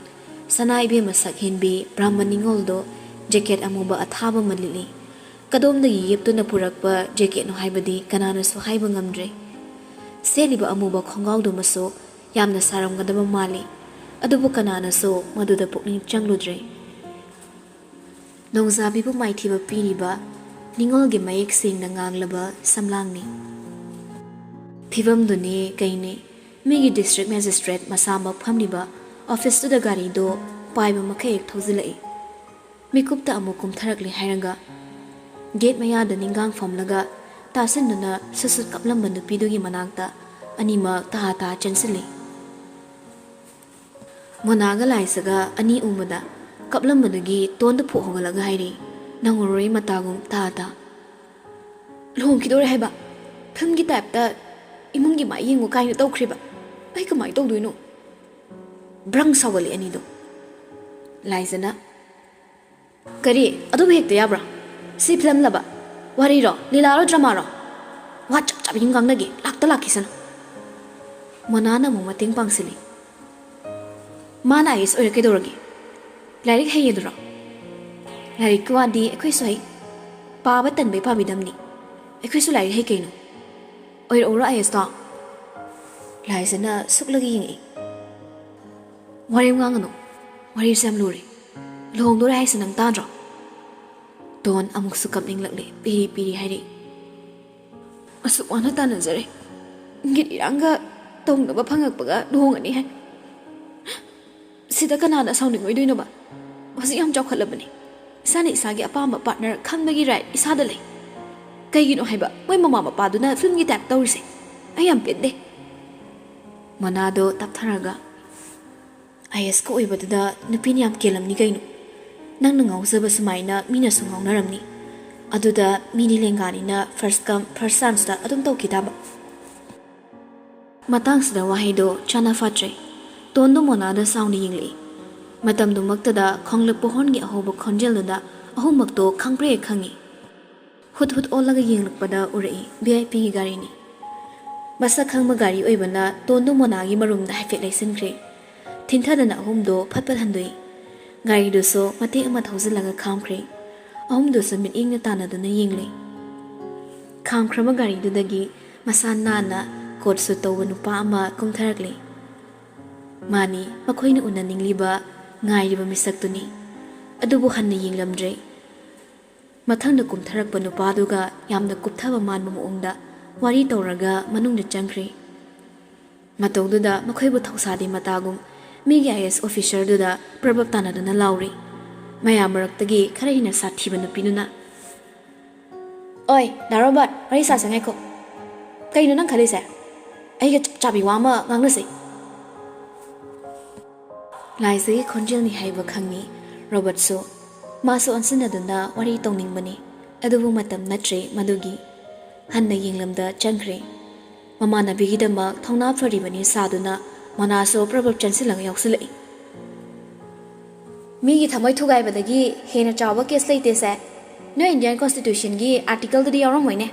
ꯁꯅꯥ ꯏꯕꯦꯝꯃ ꯁꯛ ꯍꯦꯟꯕꯤ ꯕ꯭ꯔꯥꯍꯃꯟ ꯅꯤꯉꯣꯜꯗꯣ ꯖꯦꯀꯦꯠ ꯑꯃꯨꯕ ꯑꯊꯥꯕ ꯑꯃ ꯂꯤꯠꯂꯤ꯫ ꯀꯗꯣꯝꯗꯒꯤ ꯌꯦꯞꯇꯨꯅ ꯄꯨꯔꯛꯄ ꯖꯦꯀꯦꯠꯅꯣ ꯍꯥꯏꯕꯗꯤ ꯀꯅꯥꯅꯁꯨ ꯍꯥꯏꯕ ꯉꯝꯗ꯭ꯔꯦ꯫ ꯁꯦꯠꯂꯤꯕ ꯑꯃꯨꯕ ꯈꯣꯡꯒ꯭ꯔꯥꯎꯗꯨꯃꯁꯨ ꯌꯥꯝꯅ ꯁꯥꯔꯝꯒꯗꯕ ꯃꯥꯜꯂꯤ, ꯑꯗꯨꯕꯨ ꯀꯅꯥꯅꯁꯨ ꯃꯗꯨꯗ ꯄꯨꯛꯅꯤꯡ ꯆꯪꯂꯨꯗ꯭ꯔꯦ꯫ ꯅꯣꯡꯖꯥꯕꯤꯕꯨ ꯃꯥꯏꯊꯤꯕ ꯄꯤꯔꯤꯕ ꯅꯤꯉꯣꯜꯒꯤ ꯃꯌꯦꯛ ꯁꯦꯡꯅ ꯉꯥꯡꯂꯕ ꯁꯝꯂꯥꯡꯅꯤ꯫ ꯐꯤꯕꯝꯗꯨꯅꯤ ꯀꯩꯅꯤ, ꯃꯤꯒꯤ district magistrate ꯃꯁꯥꯃꯛ ꯐꯝꯂꯤꯕ office ꯇꯨꯗ ꯒꯥꯔꯤꯗꯣ ꯄꯥꯏꯕ ꯃꯈꯩ ꯍꯦꯛ ꯊꯧꯖꯤꯜꯂꯛꯏ꯫ ꯃꯤꯀꯨꯞꯇ ꯑꯃꯨꯛ ꯀꯨꯝꯊꯔꯛꯂꯦ ꯍꯥꯏꯔꯒ gate ꯃꯌꯥꯗ ꯅꯤꯡꯒꯥꯡ ꯐꯝꯂꯒ ꯇꯥꯁꯤꯟꯗꯨꯅ ꯁꯨꯠ ꯁꯨꯠ ꯀꯞꯂꯝꯕ ꯅꯨꯄꯤꯗꯨꯒꯤ ꯃꯅꯥꯛꯇ ꯑꯅꯤꯃꯛ ꯇꯍꯥ ꯇꯍꯥ ꯆꯦꯟꯁꯤꯜꯂꯤ꯫ ꯃꯣꯅꯥꯒ ꯂꯥꯏꯖꯒ ꯑꯅꯤ ꯎꯕꯗ ꯀꯞꯂꯝꯕꯗꯨꯒꯤ ꯇꯣꯟꯗ ꯐꯨꯛ ꯍꯧꯒꯠꯂꯒ ꯍꯥꯏꯔꯤ, "ꯅꯪꯉꯨꯔꯣꯏ ꯃꯇꯥꯒꯨꯝ ꯇꯍꯥ ꯇꯍꯥ꯫ ꯂꯨꯍꯣꯡꯈꯤꯗꯣꯔꯦ ꯍꯥꯏꯕ? Film ꯒꯤ type ꯇ ꯏꯃꯨꯡꯒꯤ ꯃꯥꯏ ꯌꯦꯡꯉꯨ ꯀꯥꯏꯅ ꯇꯧꯈ꯭ꯔꯤꯕ? ꯑꯩ ꯀꯃꯥꯏꯅ ꯇꯧꯗꯣꯏꯅꯣ?" ꯕ꯭ꯔꯪ ꯁꯥꯎꯒꯠꯂꯤ ꯑꯅꯤꯗꯣ꯫ ꯂꯥꯏꯖꯅ, "ꯀꯔꯤ? ꯑꯗꯨꯕꯨ ꯍꯦꯛꯇ ꯌꯥꯕ꯭ꯔꯣ? ꯁꯤ film ꯂꯕ? ꯋꯥꯔꯤꯔꯣ? ꯂꯤꯂꯥꯔꯣ? Drama ꯔꯣ? ꯋꯥ ꯆꯞ ꯆꯞ ꯌꯨꯝ ꯉꯥꯡꯅꯒꯦ꯫ ꯂꯥꯛꯇ ꯂꯥꯛꯈꯤꯁꯅꯨ꯫" ꯃꯣꯅꯥꯅ ꯑꯃꯨꯛ ꯃꯇꯦꯡ ꯄꯥꯡꯁꯤꯜꯂꯤ꯫ ꯃꯥꯅ ꯑꯥꯏ ꯑꯦꯁ ꯑꯣꯏꯔ ꯀꯩꯗꯧꯔꯒꯦ? ꯂꯥꯏꯔꯤꯛ ꯍꯩꯌꯦꯗꯨꯔꯣ? ꯂꯥꯏꯔꯤꯛꯀꯤ ꯋꯥꯗꯤ ꯑꯩꯈꯣꯏꯁꯨ ꯍꯩ꯫ ꯄꯥꯕ ꯇꯟꯕꯩ ꯄꯥꯕꯤꯗꯝꯅꯤ꯫ ꯑꯩꯈꯣꯏꯁꯨ ꯂꯥꯏꯔꯤꯛ ꯍꯩ ꯀꯩꯅꯣ꯫ ꯑꯣꯏꯔꯛꯎꯔꯣ ꯑꯥꯏ ꯑꯦꯁꯇꯣ? ꯂꯥꯏꯖꯅ ꯁꯨꯛꯂꯒ ꯌꯦꯡꯉꯛꯏ꯫ ꯋꯥꯔꯤ ꯉꯥꯡꯒꯅꯨ꯫ ꯋꯥꯔꯤꯁꯦ ꯌꯥꯝ ꯂꯨꯔꯦ꯫ ꯂꯨꯍꯣꯡꯗꯣꯔꯦ ꯍꯥꯏꯁꯦ ꯅꯪ ꯇꯥꯗ꯭ꯔꯣ? ꯇꯣꯟ ꯑꯃꯨꯛꯁꯨ ꯀꯞꯅꯤꯡꯂꯛꯂꯦ꯫ ꯄꯤꯔꯤ ꯄꯤꯔꯤ ꯍꯥꯏꯔꯛꯏ꯫ ꯑꯁꯨꯛ ꯋꯥꯅ ꯇꯥꯟꯅꯖꯔꯦ꯫ ꯒꯤꯠ ꯏꯔꯥꯡꯒ ꯇꯧꯅꯕ ꯐꯪꯉꯛꯄꯒ ꯂꯨꯍꯣꯡꯉꯅꯤ ꯍꯥꯏ꯫ ꯁꯤꯗ ꯀꯅꯥꯅ ꯁꯥꯎꯅꯤꯡꯉꯣꯏꯗꯣꯏꯅꯣꯕ? ꯍꯧꯖꯤꯛ ꯌꯥꯝ ꯆꯥꯎꯈꯠꯂꯕꯅꯤ꯫ ꯏꯁꯥꯅ ꯏꯁꯥꯒꯤ ꯑꯄꯥꯝꯕ ꯄꯥꯔꯠꯅꯔ ꯈꯟꯕꯒꯤ ꯔꯥꯏꯠ ꯏꯁꯥꯗ ꯂꯩ꯫ ꯀꯩꯒꯤꯅꯣ ꯍꯥꯏꯕ ꯃꯣꯏ ꯃꯃꯥ ꯃꯄꯥꯗꯨꯅ ꯐꯤꯂꯝꯒꯤ ꯇꯥꯏꯞ ꯇꯧꯔꯤꯁꯦ? ꯑꯩ ꯌꯥꯝ ꯄꯦꯟꯗꯦ꯫ ꯃꯣꯅꯥꯗꯣ ꯇꯞꯊꯔꯒ, "ꯑꯥꯏ ꯑꯦꯁꯀ ꯑꯣꯏꯕꯗꯨꯗ ꯅꯨꯄꯤꯅ ꯌꯥꯝ ꯀꯦꯜꯂꯝꯅꯤ ꯀꯩꯅꯣ꯫ ꯅꯪꯅ ꯉꯥꯎꯖꯕ ꯁꯨꯃꯥꯏꯅ ꯃꯤꯅꯁꯨ ꯉꯥꯎꯅꯔꯝꯅꯤ꯫ ꯑꯗꯨꯗ ꯃꯤꯗꯤ ꯂꯦꯡꯒꯥꯅꯤꯅ ꯐꯥꯔꯁ ꯀꯝ ꯐꯥꯔꯁ ꯆꯥꯟꯁꯇ ꯑꯗꯨꯝ ꯇꯧꯈꯤ ꯇꯥꯕ꯫" ꯃꯇꯥꯡꯁꯤꯗ ꯋꯥꯍꯩꯗꯣ ꯆꯥꯅ ꯐꯥꯠꯇ꯭ꯔꯦ꯫ ꯇꯣꯟꯗꯣ ꯃꯣꯅꯥꯗ ꯁꯥꯎꯅ ꯌꯦꯡꯂꯛꯏ꯫ ꯃꯇꯝꯗꯨꯃꯛꯇꯗ ꯈꯣꯡꯂꯛꯄ ꯍꯣꯔꯟꯒꯤ ꯑꯍꯧꯕ ꯈꯣꯟꯖꯦꯜꯗꯨꯗ ꯑꯍꯨꯝꯃꯛꯇꯣ ꯈꯪꯄ꯭ꯔꯦ ꯈꯪꯉꯤ꯫ ꯍꯨꯠ ꯍꯨꯠ ꯑꯣꯜꯂꯒ ꯌꯦꯡꯂꯛꯄꯗ ꯎꯔꯛꯏ ꯚꯤ ꯑꯥꯏ ꯄꯤꯒꯤ ꯒꯥꯔꯤꯅꯤ꯫ ꯃꯁꯛ ꯈꯪꯕ ꯒꯥꯔꯤ ꯑꯣꯏꯕꯅ ꯇꯣꯟꯗꯣ ꯃꯣꯅꯥꯒꯤ ꯃꯔꯨꯝꯗ ꯍꯥꯏꯐꯦꯠ ꯂꯩꯁꯤꯟꯈ꯭ꯔꯦ꯫ ꯊꯤꯟꯊꯗꯅ ꯑꯍꯨꯝꯗꯣ ꯐꯠ ꯐꯠ ꯍꯟꯗꯣꯛꯏ꯫ ꯒꯥꯔꯤꯗꯨꯁꯨ ꯃꯇꯦꯛ ꯑꯃ ꯊꯧꯖꯤꯜꯂꯒ ꯈꯥꯝꯈ꯭ꯔꯦ꯫ ꯑꯍꯨꯝꯗꯨꯁꯨ ꯃꯤꯠꯌꯦꯡꯅ ꯇꯥꯟꯅꯗꯨꯅ ꯌꯦꯡꯂꯦ꯫ ꯈꯥꯝꯈ꯭ꯔꯕ ꯒꯥꯔꯤꯗꯨꯗꯒꯤ ꯃꯁꯥ ꯅꯥꯟꯅ ꯀꯣꯠ ꯁꯨꯠ ꯇꯧꯕ ꯅꯨꯄꯥ ꯑꯃ ꯀꯨꯝꯊꯔꯛꯂꯦ꯫ ꯃꯥꯅꯤ, ꯃꯈꯣꯏꯅ ꯎꯅꯅꯤꯡꯂꯤꯕ, ꯉꯥꯏꯔꯤꯕ ꯃꯤꯁꯛꯇꯨꯅꯤ꯫ ꯑꯗꯨꯕꯨ ꯍꯟꯅ ꯌꯦꯡꯂꯝꯗ꯭ꯔꯦ꯫ ꯃꯊꯪꯗ ꯀꯨꯝꯊꯔꯛꯄ ꯅꯨꯄꯥꯗꯨꯒ ꯌꯥꯝꯅ ꯀꯨꯞꯊꯕ ꯃꯥꯟꯕ ꯃꯑꯣꯡꯗ ꯋꯥꯔꯤ ꯇꯧꯔꯒ ꯃꯅꯨꯡꯗ ꯆꯪꯈ꯭ꯔꯦ꯫ ꯃꯇꯧꯗꯨꯗ ꯃꯈꯣꯏꯕꯨ ꯊꯧꯁꯥꯗꯦ ꯃꯇꯥꯒꯨꯝ ꯃꯤꯒꯤ ꯑꯥꯏ ꯑꯦꯁ ꯑꯣꯐꯤꯁꯔꯗꯨꯗ ꯄ꯭ꯔꯕꯞ ꯇꯥꯟꯅꯗꯨꯅ ꯂꯥꯎꯔꯤ꯫ ꯃꯌꯥꯝ ꯃꯔꯛꯇꯒꯤ ꯈꯔ ꯍꯦꯟꯅ ꯁꯥꯊꯤꯕ ꯅꯨꯄꯤꯗꯨꯅ, "ꯑꯣꯏ, ꯗꯥ ꯔꯣꯕꯥꯔꯠ, ꯋꯥꯔꯤ ꯁꯥꯁꯦ, ꯉꯥꯏꯈꯣ꯫ ꯀꯩꯅꯣ ꯅꯪ ꯈꯜꯂꯤꯁꯦ? ꯑꯩꯒ ꯆꯞ ꯆꯥꯕꯤ ꯋꯥ ꯑꯃ ꯉꯥꯡꯅꯁꯦ꯫" ꯂꯥꯏꯖꯒꯤ ꯈꯣꯟꯖꯦꯜꯅꯤ ꯍꯥꯏꯕ ꯈꯪꯉꯤ ꯔꯣꯕꯥꯔꯠꯁꯨ꯫ ꯃꯥꯁꯨ ꯑꯣꯟꯁꯤꯟꯅꯗꯨꯅ ꯋꯥꯔꯤ ꯇꯧꯅꯤꯡꯕꯅꯤ, ꯑꯗꯨꯕꯨ ꯃꯇꯝ ꯅꯠꯇ꯭ꯔꯦ ꯃꯗꯨꯒꯤ꯫ ꯍꯟꯅ ꯌꯦꯡꯂꯝꯗ ꯆꯪꯈ꯭ꯔꯦ꯫ ꯃꯃꯥꯟꯅꯕꯤꯒꯤꯗꯃꯛ ꯊꯧꯅꯥ ꯐꯔꯤꯕꯅꯤ ꯁꯥꯗꯨꯅ ꯃꯣꯅꯥꯁꯨ ꯄ꯭ꯔꯕꯞ ꯆꯪꯁꯤꯜꯂꯒ ꯌꯥꯎꯁꯤꯜꯂꯛꯏ꯫ "ꯃꯤꯒꯤ ꯊꯃꯣꯏ ꯊꯨꯒꯥꯏꯕꯗꯒꯤ ꯍꯦꯟꯅ ꯆꯥꯎꯕ ꯀꯦꯁ ꯂꯩꯇꯦꯁꯦ꯫ ꯅꯣꯏ ꯏꯟꯗꯤꯌꯥꯟ ꯀꯣꯟꯁꯇꯤꯇ꯭ꯌꯨꯁꯟꯒꯤ ꯑꯥꯔꯇꯤꯀꯜꯗꯨꯗꯤ ꯌꯥꯎꯔꯝꯃꯣꯏꯅꯦ꯫"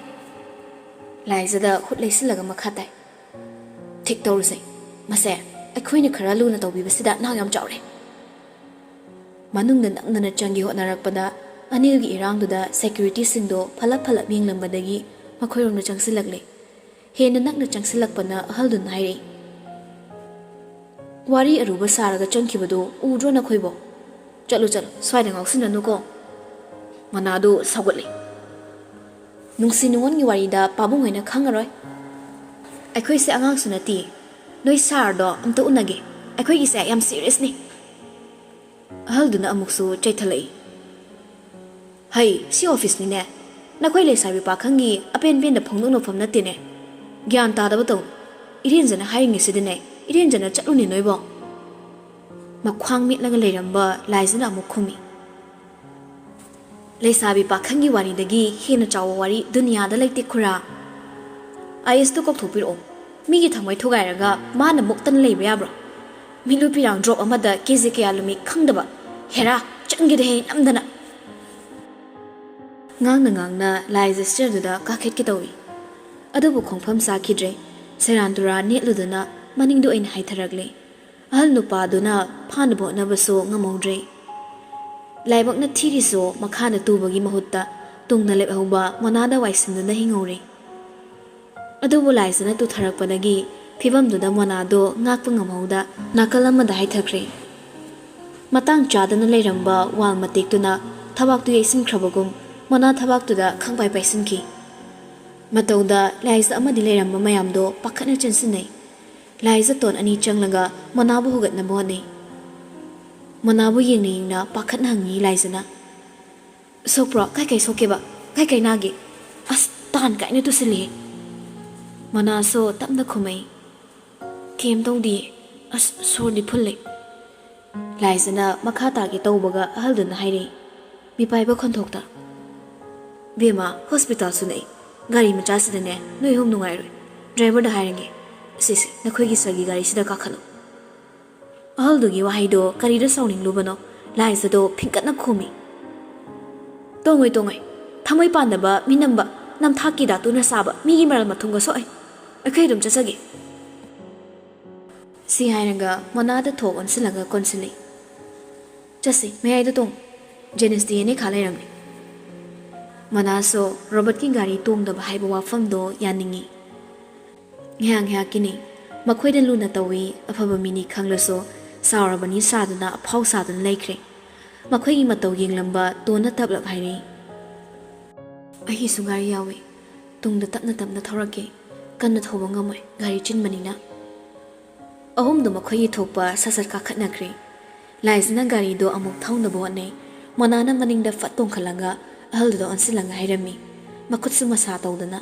ꯂꯥꯏꯖꯗ ꯈꯨꯠ ꯂꯩꯁꯤꯜꯂꯒ ꯃꯈꯥ ꯇꯥꯏ, "ꯊꯤꯛ ꯇꯧꯔꯨꯁꯦ꯫ ꯃꯁꯦ ꯑꯩꯈꯣꯏꯅ ꯈꯔ ꯂꯨꯅ ꯇꯧꯕꯤꯕꯁꯤꯗ ꯅꯥꯎ ꯌꯥꯝ ꯆꯥꯎꯔꯦ꯫ ꯃꯅꯨꯡꯗ ꯅꯪꯗꯅ ꯆꯪꯒꯦ ꯍꯣꯠꯅꯔꯛꯄꯗ ꯑꯅꯤꯜꯒꯤ ꯏꯔꯥꯡꯗꯨꯗ ꯁꯦꯀ꯭ꯌꯨꯔꯤꯇꯤꯁꯤꯡꯗꯣ ꯐꯂꯞ ꯐꯂꯞ ꯌꯦꯡꯂꯝꯕꯗꯒꯤ ꯃꯈꯣꯏꯔꯣꯝꯗ ꯆꯪꯁꯤꯜꯂꯛꯂꯦ꯫ ꯍꯦꯟꯅ ꯅꯛꯅ ꯆꯪꯁꯤꯜꯂꯛꯄꯅ ꯑꯍꯜꯗꯨꯅ ꯍꯥꯏꯔꯛꯏ, "ꯋꯥꯔꯤ ꯑꯔꯨꯕ ꯁꯥꯔꯒ ꯆꯪꯈꯤꯕꯗꯨ ꯎꯗ꯭ꯔꯣ ꯅꯈꯣꯏꯕꯣ? ꯆꯠꯂꯨ ꯆꯠꯂꯨ, ꯁ꯭ꯋꯥꯏꯗ ꯉꯥꯎꯁꯤꯟꯅꯅꯨꯀꯣ꯫" ꯃꯅꯥꯗꯨ ꯁꯥꯎꯒꯠꯂꯤ꯫ "ꯅꯨꯡꯁꯤ ꯅꯨꯡꯉꯣꯟꯒꯤ ꯋꯥꯔꯤꯗ ꯄꯥꯕꯨꯡ ꯍꯣꯏꯅ ꯈꯪꯉꯔꯣꯏ꯫ ꯑꯩꯈꯣꯏꯁꯦ ꯑꯉꯥꯡꯁꯨ ꯅꯠꯇꯦ꯫ ꯅꯣꯏ ꯁꯥꯔꯗꯣ ꯑꯝꯇ ꯎꯅꯒꯦ꯫ ꯑꯩꯈꯣꯏꯒꯤꯁꯦ ꯌꯥꯝ ꯁꯤꯔꯤꯌꯁꯅꯤ꯫" ꯑꯍꯜꯗꯨꯅ ꯑꯃꯨꯛꯁꯨ ꯆꯩꯊꯠꯂꯛꯏ꯫ "ꯍꯩ, ꯁꯤ ꯑꯣꯐꯤꯁꯅꯤꯅꯦ꯫ ꯅꯈꯣꯏ ꯂꯩꯁꯥꯕꯤ ꯄꯥꯈꯪꯒꯤ ꯑꯄꯦꯟ ꯄꯦꯟꯗ ꯐꯣꯡꯗꯣꯛꯅꯐꯝ ꯅꯠꯇꯦꯅꯦ꯫ ꯒ꯭ꯌꯥꯟ ꯇꯥꯗꯕ ꯇꯧ꯫ ꯏꯔꯦꯟꯖꯅ ꯍꯥꯏꯔꯤꯉꯩꯁꯤꯗꯅꯦ, ꯏꯔꯦꯟꯖꯅ ꯆꯠꯂꯨꯅꯦ ꯅꯣꯏꯕꯣ꯫" ꯃꯈ꯭ꯋꯥꯡ ꯃꯦꯠꯂꯒ ꯂꯩꯔꯝꯕ ꯂꯥꯏꯖꯅ ꯑꯃꯨꯛ ꯈꯨꯝꯃꯤ꯫ "ꯂꯩꯁꯥꯕꯤ ꯄꯥꯈꯪꯒꯤ ꯋꯥꯔꯤꯗꯒꯤ ꯍꯦꯟꯅ ꯆꯥꯎꯕ ꯋꯥꯔꯤ ꯗꯨꯅꯤꯌꯥꯗ ꯂꯩꯇꯦ ꯈꯨꯔꯥ꯫ ꯑꯥꯏ ꯑꯦꯁꯇꯨ ꯀꯧꯊꯣꯛꯄꯤꯔꯛꯑꯣ꯫ ꯃꯤꯒꯤ ꯊꯃꯣꯏ ꯊꯨꯒꯥꯏꯔꯒ ꯃꯥꯅ ꯃꯨꯛꯇꯅ ꯂꯩꯕ ꯌꯥꯕ꯭ꯔꯣ? ꯃꯤꯠꯂꯨ ꯄꯤꯔꯥꯡ ꯗ꯭ꯔꯣꯞ ꯑꯃꯗ ꯀꯦꯖꯤ ꯀꯌꯥ ꯂꯨꯝꯃꯤ ꯈꯪꯗꯕ꯫ ꯍꯦꯔꯥ, ꯆꯪꯒꯦꯗꯍꯦ ꯅꯝꯗꯅ!" ꯉꯥꯡꯅ ꯉꯥꯡꯅ ꯂꯥꯏꯖ ꯁ꯭ꯇꯦꯌꯔꯗꯨꯗ ꯀꯥꯈꯠꯀꯦ ꯇꯧꯏ꯫ ꯑꯗꯨꯕꯨ ꯈꯣꯡꯐꯝ ꯆꯥꯈꯤꯗ꯭ꯔꯦ꯫ ꯁꯦꯔꯥꯟ ꯇꯨꯔꯥꯟ ꯅꯦꯠꯂꯨꯗꯨꯅ ꯃꯅꯤꯡꯗ ꯑꯣꯏꯅ ꯍꯥꯏꯊꯔꯛꯂꯦ꯫ ꯑꯍꯜ ꯅꯨꯄꯥꯗꯨꯅ ꯐꯥꯅꯕ ꯍꯣꯠꯅꯕꯁꯨ ꯉꯝꯍꯧꯗ꯭ꯔꯦ꯫ ꯂꯥꯏꯕꯛꯅ ꯊꯤꯔꯤꯁꯨ ꯃꯈꯥꯗ ꯇꯨꯕꯒꯤ ꯃꯍꯨꯠꯇ ꯇꯨꯡꯗ ꯂꯦꯞꯍꯧꯕ ꯃꯣꯅꯥꯗ ꯋꯥꯏꯁꯤꯟꯗꯨꯅ ꯍꯤꯡꯍꯧꯔꯦ꯫ ꯑꯗꯨꯕꯨ ꯂꯥꯏꯖꯅ ꯇꯨꯊꯔꯛꯄꯗꯒꯤ ꯐꯤꯚꯝꯗꯨꯗ ꯃꯣꯅꯥꯗꯣ ꯉꯥꯛꯄ ꯉꯝꯍꯧꯗ ꯅꯥꯀꯜ ꯑꯃꯗ ꯍꯥꯏꯊꯈ꯭ꯔꯦ꯫ ꯃꯇꯥꯡ ꯆꯥꯗꯅ ꯂꯩꯔꯝꯕ ꯋꯥꯜ ꯃꯇꯦꯛꯇꯨꯅ ꯊꯕꯥꯛꯇꯨ ꯌꯩꯁꯤꯟꯈ꯭ꯔꯕꯒꯨꯝ ꯃꯣꯅꯥ ꯊꯕꯥꯛꯇꯨꯗ ꯈꯪꯄꯥꯏ ꯄꯥꯏꯁꯤꯟꯈꯤ꯫ ꯃꯇꯧꯗ ꯂꯥꯏꯖ ꯑꯃꯗꯤ ꯂꯩꯔꯝꯕ ꯃꯌꯥꯝꯗꯣ ꯄꯥꯈꯠꯅ ꯆꯦꯟꯁꯤꯟꯅꯩ꯫ ꯂꯥꯏꯖ ꯇꯣꯟ ꯑꯅꯤ ꯆꯪꯂꯒ ꯃꯣꯅꯥꯕꯨ ꯍꯧꯒꯠꯅꯕ ꯍꯣꯠꯅꯩ꯫ ꯃꯣꯅꯥꯕꯨ ꯌꯦꯡꯅ ꯌꯦꯡꯅ ꯄꯥꯈꯠꯅ ꯍꯪꯉꯤ ꯂꯥꯏꯖꯅ, "ꯁꯣꯛꯄ꯭ꯔꯣ? ꯀꯥꯏ ꯀꯥꯏ ꯁꯣꯛꯀꯦꯕ? ꯀꯥꯏ ꯀꯥꯏ ꯅꯥꯒꯦ? ꯑꯁ, ꯇꯥꯟ ꯀꯥꯏꯅ ꯇꯨꯁꯤꯜꯂꯤꯍꯦ!" ꯃꯣꯅꯥꯁꯨ ꯇꯞꯅ ꯈꯨꯝꯃꯩ, "ꯀꯩꯝ ꯇꯧꯗꯤꯌꯦ꯫ ꯑꯁ, ꯁꯣꯔꯗꯤ ꯐꯨꯜꯂꯦ꯫" ꯂꯥꯏꯖꯅ ꯃꯈꯥ ꯇꯥꯒꯦ ꯇꯧꯕꯒ ꯑꯍꯜꯗꯨꯅ ꯍꯥꯏꯔꯛꯏ, ꯃꯤꯄꯥꯏꯕ ꯈꯣꯟꯊꯣꯛꯇ, "ꯕꯦꯝꯃ, ꯍꯣꯁꯄꯤꯇꯥꯜꯁꯨ ꯅꯛꯏ꯫ ꯒꯥꯔꯤ ꯃꯆꯥꯁꯤꯗꯅꯦ ꯅꯣꯏ ꯑꯍꯨꯝ ꯅꯨꯡꯉꯥꯏꯔꯣꯏ꯫ ꯗ꯭ꯔꯥꯏꯚꯔꯗ ꯍꯥꯏꯔꯒꯦ꯫ ꯁꯤꯁꯤ, ꯅꯈꯣꯏꯒꯤ ꯁꯥꯔꯒꯤ ꯒꯥꯔꯤꯁꯤꯗ ꯀꯥꯈꯠꯂꯣ꯫" ꯑꯍꯜꯗꯨꯒꯤ ꯋꯥꯍꯩꯗꯣ ꯀꯔꯤꯗ ꯁꯥꯎꯅꯤꯡꯂꯨꯕꯅꯣ, ꯂꯥꯏꯖꯗꯣ ꯐꯤꯡꯀꯠꯅ ꯈꯨꯝꯃꯤ꯫ "ꯇꯣꯡꯉꯣꯏ, ꯇꯣꯡꯉꯣꯏ꯫ ꯊꯃꯣꯏ ꯄꯥꯟꯗꯕ, ꯃꯤꯅꯝꯕ, ꯅꯝꯊꯥꯛꯀꯤ ꯙꯥꯇꯨꯅ ꯁꯥꯕ ꯃꯤꯒꯤ ꯃꯔꯜ ꯃꯊꯨꯝꯒ ꯁꯣꯛꯑꯣꯏ꯫ ꯑꯩꯈꯣꯏ ꯑꯗꯨꯝ ꯆꯠꯆꯒꯦ꯫" ꯁꯤ ꯍꯥꯏꯔꯒ ꯃꯣꯅꯥꯗ ꯊꯣꯛ ꯑꯣꯟꯁꯤꯜꯂꯒ ꯀꯣꯟꯁꯤꯜꯂꯤ꯫ "ꯆꯠꯁꯤ, ꯃꯌꯥꯏꯗ ꯇꯣꯡ꯫ ꯖꯦꯅꯤꯁꯇꯤ ꯌꯦꯅꯦꯈꯥ ꯂꯩꯔꯝꯂꯦ꯫" ꯃꯣꯅꯥꯁꯨ ꯔꯣꯕꯔꯠꯀꯤ ꯒꯥꯔꯤ ꯇꯣꯡꯗꯕ ꯍꯥꯏꯕ ꯋꯥꯐꯝꯗꯣ ꯌꯥꯅꯤꯡꯏ꯫ ꯉꯥꯏꯍꯥꯛ ꯉꯥꯏꯍꯥꯛꯀꯤꯅꯤ꯫ ꯃꯈꯣꯏꯗ ꯂꯨꯅ ꯇꯧꯏ, ꯑꯐꯕ ꯃꯤꯅꯤ ꯈꯪꯂꯁꯨ ꯁꯥꯎꯔꯕꯅꯤ ꯁꯥꯗꯨꯅ ꯑꯐꯥꯎ ꯁꯥꯗꯨꯅ ꯂꯩꯈ꯭ꯔꯦ꯫ ꯃꯈꯣꯏꯒꯤ ꯃꯇꯧ ꯌꯦꯡꯂꯝꯕ ꯇꯣꯟꯅ ꯇꯞꯂꯞ ꯍꯥꯏꯔꯛꯏ꯫ "ꯑꯩꯒꯤꯁꯨ ꯒꯥꯔꯤ ꯌꯥꯎꯏ꯫ ꯇꯨꯡꯗ ꯇꯞꯅ ꯇꯞꯅ ꯊꯧꯔꯛꯀꯦ꯫ ꯀꯟꯅ ꯊꯧꯕ ꯉꯝꯃꯣꯏ, ꯒꯥꯔꯤ ꯆꯤꯟꯕꯅꯤꯅ꯫" ꯑꯍꯨꯝꯗꯨ ꯃꯈꯣꯏꯒꯤ ꯊꯣꯛꯄ ꯁꯠ ꯁꯠ ꯀꯥꯈꯠꯅꯈ꯭ꯔꯦ꯫ ꯂꯥꯏꯖꯅ ꯒꯥꯔꯤꯗꯣ ꯑꯃꯨꯛ ꯊꯧꯅꯕ ꯍꯣꯠꯅꯩ꯫ ꯃꯣꯅꯥꯅ ꯃꯅꯤꯡꯗ ꯐꯠ ꯇꯣꯡꯈꯠꯂꯒ ꯑꯍꯜꯗꯨꯗ ꯑꯣꯟꯁꯤꯜꯂꯒ ꯍꯥꯏꯔꯝꯃꯤ, ꯃꯈꯨꯠꯁꯨ ꯃꯁꯥ ꯇꯧꯗꯅ꯫